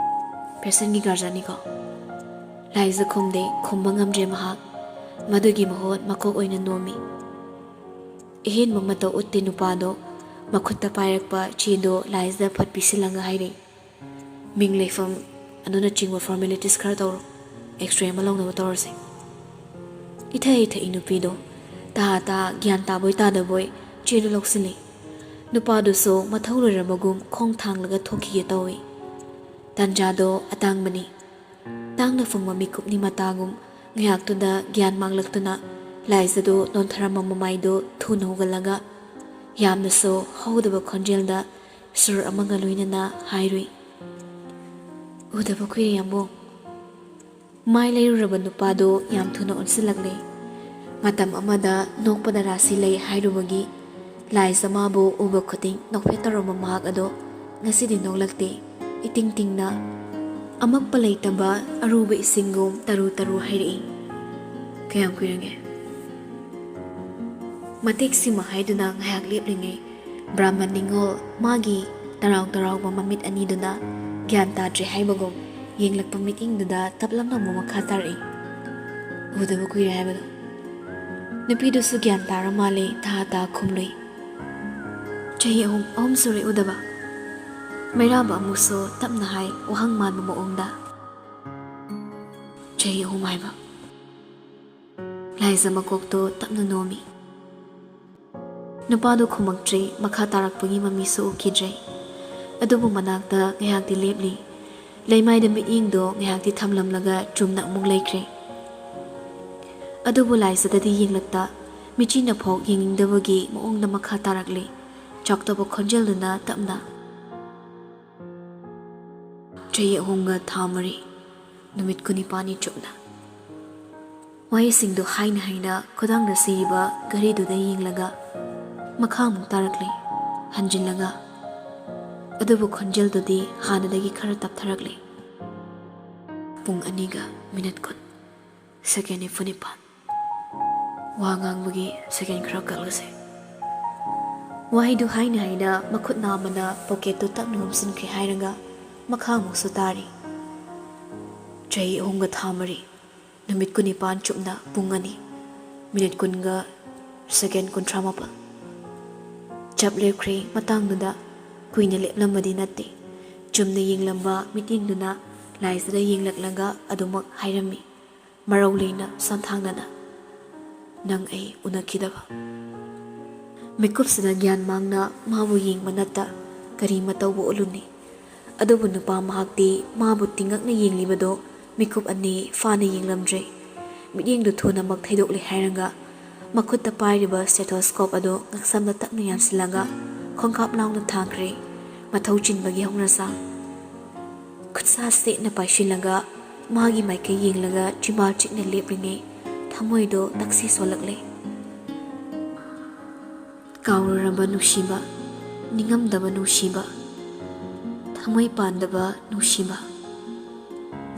ꯄꯦꯁꯦꯟꯒꯤ ꯒꯥꯔꯖꯤꯌꯥꯟꯅꯤꯀꯣ?" ꯂꯥꯏꯖ ꯈꯨꯝꯗꯦ, ꯈꯨꯝꯕ ꯉꯝꯗ꯭ꯔꯦ ꯃꯍꯥꯛ꯫ ꯃꯗꯨꯒꯤ ꯃꯍꯨꯠ ꯃꯀꯣꯛ ꯑꯣꯏꯅ ꯅꯣꯝꯃꯤ꯫ ꯑꯍꯦꯟꯕ ꯃꯇꯧ ꯎꯠꯇꯦ ꯅꯨꯄꯥꯗꯣ꯫ ꯃꯈꯨꯠꯇ ꯄꯥꯏꯔꯛꯄ ꯆꯦꯗꯣ ꯂꯥꯏꯖꯗ ꯐꯠ ꯄꯤꯁꯤꯜꯂꯒ ꯍꯥꯏꯔꯛꯏ, "ꯃꯤꯡ ꯂꯩꯐꯝ ꯑꯗꯨꯅꯆꯤꯡꯕ formalities ꯈꯔ ꯇꯧꯔꯣ, X-ray ꯑꯃ ꯂꯧꯅꯕ ꯇꯧꯔꯁꯦ꯫" ꯏꯊꯛ ꯏꯊꯛꯏ ꯅꯨꯄꯤꯗꯣ꯫ ꯇꯥ ꯇꯥ ꯒ꯭ꯌꯥꯟ ꯇꯥꯕꯣꯏ ꯇꯥꯗꯕꯣꯏ ꯆꯦꯗꯨ ꯂꯧꯁꯤꯜꯂꯤ꯫ ꯅꯨꯄꯥꯗꯨꯁꯨ ꯃꯊꯧ ꯂꯣꯏꯔꯕꯒꯨꯝ ꯈꯣꯡ ꯊꯥꯡꯂꯒ ꯊꯣꯛꯈꯤꯒꯦ ꯇꯧꯏ꯫ ꯇꯥꯟꯖꯥꯗꯣ ꯑꯇꯥꯡꯕꯅꯤ꯫ ꯇꯥꯡꯅ ꯐꯪꯕ ꯃꯤꯀꯨꯞꯅꯤ ꯃꯇꯥꯒꯨꯝ ꯉꯥꯏꯍꯥꯛꯇꯨꯗ ꯒ꯭ꯌꯥꯟ ꯃꯥꯡꯂꯛꯇꯨꯅ ꯂꯥꯏꯖꯗꯨ ꯅꯣꯟꯊꯔꯝꯕ ꯃꯃꯥꯏꯗꯨ ꯊꯨꯅ ꯍꯧꯒꯠꯂꯒ ꯌꯥꯝꯅꯁꯨ ꯍꯧꯗꯕ ꯈꯣꯟꯖꯦꯜꯗ ꯁꯨꯔ ꯑꯃꯒ ꯂꯣꯏꯅꯅ ꯍꯥꯏꯔꯨꯏ, "ꯎꯗꯕ ꯀꯨꯏꯔꯦ ꯌꯥꯝꯕꯨꯡ꯫" ꯃꯥꯏ ꯂꯩꯔꯨꯔꯕ ꯅꯨꯄꯥꯗꯨ ꯌꯥꯝ ꯊꯨꯅ ꯑꯣꯟꯁꯤꯜꯂꯛꯂꯦ꯫ ꯃꯇꯝ ꯑꯃꯗ ꯅꯣꯛꯄꯗ ꯔꯥꯁꯤ ꯂꯩ ꯍꯥꯏꯔꯨꯕꯒꯤ ꯂꯥꯏꯖ ꯃꯥꯕꯨ ꯎꯕ ꯈꯨꯗꯤꯡ ꯅꯣꯛꯐꯦꯠ ꯇꯧꯔꯝꯕ ꯃꯍꯥꯛ ꯑꯗꯣ ꯉꯁꯤꯗꯤ ꯅꯣꯛꯂꯛꯇꯦ꯫ ꯏꯇꯤꯡ ꯇꯤꯡꯅ ꯑꯃꯛꯄ ꯂꯩꯇꯕ ꯑꯔꯨꯕ ꯏꯁꯤꯡꯒꯨꯝ ꯇꯔꯨ ꯇꯔꯨ ꯍꯩꯔꯛꯏ꯫ "ꯀꯌꯥꯝ ꯀꯨꯏꯔꯒꯦ?" ꯃꯇꯦꯛꯁꯤꯃ ꯍꯥꯏꯗꯨꯅ ꯉꯥꯏꯍꯥꯛ ꯂꯦꯞꯂꯤꯉꯩ ꯕ꯭ꯔꯥꯍꯃꯟ ꯅꯤꯉꯣꯜ ꯃꯥꯒꯤ ꯇꯔꯥꯎ ꯇꯔꯥꯎꯕ ꯃꯃꯤꯠ ꯑꯅꯤꯗꯨꯅ ꯒ꯭ꯌꯥꯟ ꯇꯥꯗ꯭ꯔꯦ ꯍꯥꯏꯕꯒꯨꯝ ꯌꯦꯡꯂꯛꯄ ꯃꯤꯠꯌꯦꯡꯗꯨꯗ ꯇꯞꯂꯞꯅ ꯑꯃꯨꯛ ꯃꯈꯥ ꯇꯥꯔꯛꯏ꯫ "ꯎꯗꯕ ꯀꯨꯏꯔꯦ ꯍꯥꯏꯕꯗꯣ꯫" ꯅꯨꯄꯤꯗꯨꯁꯨ ꯒ꯭ꯌꯥꯟ ꯇꯥꯔ ꯃꯥꯜꯂꯦ, ꯊꯥ ꯊꯥ ꯈꯨꯝꯂꯨꯏ꯫ "ꯆꯍꯤ ꯑꯍꯨꯝ, ꯑꯍꯨꯝ ꯁꯨꯔꯦ ꯎꯗꯕ꯫" ꯃꯩꯔꯥꯕ ꯑꯃꯨꯛꯁꯨ ꯇꯞꯅ ꯍꯥꯏ, ꯋꯥꯍꯪ ꯃꯥꯟꯕ ꯃꯑꯣꯡꯗ꯫ "ꯆꯍꯤ ꯑꯍꯨꯝ ꯍꯥꯏꯕ?" ꯂꯥꯏꯖ ꯃꯀꯣꯛꯇꯣ ꯇꯞꯅ ꯅꯣꯝꯃꯤ꯫ ꯅꯨꯄꯥꯗꯨ ꯈꯨꯝꯃꯛꯇ꯭ꯔꯦ, ꯃꯈꯥ ꯇꯥꯔꯛꯄꯒꯤ ꯃꯃꯤꯁꯨ ꯎꯈꯤꯗ꯭ꯔꯦ꯫ ꯑꯗꯨꯕꯨ ꯃꯅꯥꯛꯇ ꯉꯥꯏꯍꯥꯛꯇꯤ ꯂꯦꯞꯂꯤ꯫ ꯂꯩꯃꯥꯏꯗ ꯃꯤꯠꯌꯦꯡꯗꯣ ꯉꯥꯏꯍꯥꯛꯇꯤ ꯊꯝꯂꯝꯂꯒ ꯆꯨꯝꯅ ꯑꯃꯨꯛ ꯂꯩꯈ꯭ꯔꯦ꯫ ꯑꯗꯨꯕꯨ ꯂꯥꯏꯖꯗꯗꯤ ꯌꯦꯡꯂꯛꯇ, ꯃꯤꯆꯤꯅ ꯐꯥꯎ ꯌꯦꯡꯅꯤꯡꯗꯕꯒꯤ ꯃꯑꯣꯡꯗ ꯃꯈꯥ ꯇꯥꯔꯛꯂꯤ, ꯆꯥꯎꯊꯕ ꯈꯣꯟꯖꯦꯜꯗꯨꯅ ꯇꯞꯅ꯫ "ꯆꯍꯤ ꯑꯍꯨꯝꯒ ꯊꯥ ꯃꯔꯤ, ꯅꯨꯃꯤꯠ ꯀꯨꯟꯅꯤꯄꯥꯜꯅꯤ ꯆꯨꯞꯅ꯫" ꯋꯥꯍꯩꯁꯤꯡꯗꯨ ꯍꯥꯏꯅ ꯍꯥꯏꯅ ꯈꯨꯗꯥꯡꯗ ꯁꯤꯔꯤꯕ ꯘꯔꯤꯗꯨꯗ ꯌꯦꯡꯂꯒ ꯃꯈꯥ ꯑꯃꯨꯛ ꯇꯥꯔꯛꯂꯦ, ꯍꯟꯖꯤꯜꯂꯒ꯫ ꯑꯗꯨꯕꯨ ꯈꯣꯟꯖꯦꯜꯗꯨꯗꯤ ꯍꯥꯟꯅꯗꯒꯤ ꯈꯔ ꯇꯞꯊꯔꯛꯂꯦ꯫ "ꯄꯨꯡ ꯑꯅꯤꯒ ꯃꯤꯅꯠ ꯀꯨꯟ, ꯁꯦꯀꯦꯟ ꯅꯤꯐꯨ ꯅꯤꯄꯥꯜ꯫" ꯋꯥ ꯉꯥꯡꯕꯒꯤ ꯁꯦꯀꯦꯟ ꯈꯔ ꯀꯛꯂꯁꯦ꯫ ꯋꯥꯍꯩꯗꯨ ꯍꯥꯏꯅ ꯍꯥꯏꯅ ꯃꯈꯨꯠ ꯅꯥꯝꯃꯅ ꯄꯣꯀꯦꯠꯇꯨ ꯇꯞꯅ ꯍꯨꯝꯖꯤꯟꯈ꯭ꯔꯦ ꯍꯥꯏꯔꯒ ꯃꯈꯥ ꯑꯃꯨꯛꯁꯨ ꯇꯥꯔꯤ꯫ ꯆꯍꯤ ꯑꯍꯨꯝꯒ ꯊꯥ ꯃꯔꯤ, ꯅꯨꯃꯤꯠ ꯀꯨꯟꯅꯤꯄꯥꯟ ꯆꯨꯞꯅ ꯄꯨꯡ ꯑꯅꯤ, ꯃꯤꯅꯤꯠ ꯀꯨꯟꯒ ꯁꯦꯀꯦꯟ ꯀꯨꯟꯊ꯭ꯔꯥ ꯃꯥꯄꯜ꯫ ꯆꯞ ꯂꯦꯞꯈ꯭ꯔꯦ꯫ ꯃꯇꯥꯡꯗꯨꯗ ꯀꯨꯏꯅ ꯂꯦꯞꯂꯝꯕꯗꯤ ꯅꯠꯇꯦ꯫ ꯆꯨꯝꯅ ꯌꯦꯡꯂꯝꯕ ꯃꯤꯠꯌꯦꯡꯗꯨꯅ ꯂꯥꯏꯁꯤꯗ ꯌꯦꯡꯂꯛꯂꯒ ꯑꯗꯨꯃꯛ ꯍꯥꯏꯔꯝꯃꯤ, ꯃꯔꯧ ꯂꯩꯅ ꯁꯣꯟꯊꯥꯡꯅꯅ, "ꯅꯪ ꯑꯩ ꯎꯅꯈꯤꯗꯕ"꯫ ꯃꯤꯀꯨꯞꯁꯤꯗ ꯒ꯭ꯌꯥꯟ ꯃꯥꯡꯅ ꯃꯥꯕꯨ ꯌꯦꯡꯕ ꯅꯠꯇ ꯀꯔꯤ ꯃꯇꯧꯕꯨ ꯎꯠꯂꯨꯅꯤ? ꯑꯗꯨꯕꯨ ꯅꯨꯄꯥ ꯃꯍꯥꯛꯇꯤ ꯃꯥꯕꯨ ꯇꯤꯡꯉꯛꯅ ꯌꯦꯡꯂꯤꯕꯗꯨ ꯃꯤꯀꯨꯞ ꯑꯅꯤ ꯐꯥꯅ ꯌꯦꯡꯂꯝꯗ꯭ꯔꯦ꯫ ꯃꯤꯠꯌꯦꯡꯗꯨ ꯊꯨꯅꯃꯛ ꯊꯩꯗꯣꯛꯂꯦ ꯍꯥꯏꯔꯒ ꯃꯈꯨꯠꯇ ꯄꯥꯏꯔꯤꯕ stethoscope ꯑꯗꯨ ꯉꯛꯁꯝꯗ ꯇꯞꯅ ꯌꯥꯟꯁꯤꯜꯂꯒ ꯈꯣꯡꯀꯥꯞ ꯂꯥꯎꯅ ꯊꯥꯡꯈ꯭ꯔꯦ꯫ ꯃꯊꯧ ꯆꯤꯟꯕꯒꯤ ꯍꯧꯅꯁꯥ꯫ ꯈꯨꯠꯁꯥ ꯁꯦꯠꯅ ꯄꯥꯏꯁꯤꯜꯂꯒ ꯃꯥꯒꯤ ꯃꯥꯏꯀꯩ ꯌꯦꯡꯂꯒ ꯆꯤꯝꯕꯥꯜ ꯆꯤꯛꯅ ꯂꯦꯞꯂꯤꯉꯩ ꯊꯃꯣꯏꯗꯣ ꯇꯛꯁꯤ ꯁꯣꯜꯂꯛꯂꯦ꯫ ꯀꯥꯎꯔꯨꯔꯕ ꯅꯨꯡꯁꯤꯕ, ꯅꯤꯡꯉꯝꯗꯕ ꯅꯨꯡꯁꯤꯕ, ꯊꯃꯣꯏ ꯄꯥꯟꯗꯕ ꯅꯨꯡꯁꯤꯕ,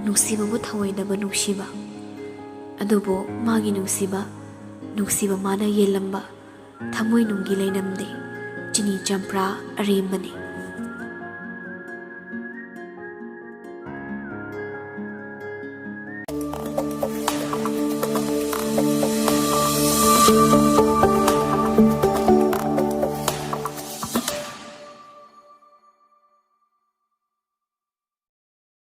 ꯅꯨꯡꯁꯤꯕꯕꯨ ꯊꯧꯑꯣꯏꯗꯕ ꯅꯨꯡꯁꯤꯕ꯫ ꯑꯗꯨꯕꯨ ꯃꯥꯒꯤ ꯅꯨꯡꯁꯤꯕ, ꯅꯨꯡꯁꯤꯕ ꯃꯥꯅ ꯌꯦꯜꯂꯝꯕ ꯊꯃꯣꯏꯅꯨꯡꯒꯤ ꯂꯩꯅꯝꯗꯤ ꯆꯤꯅꯤ ꯆꯝꯄ꯭ꯔꯥ ꯑꯔꯦꯝꯕꯅꯤ꯫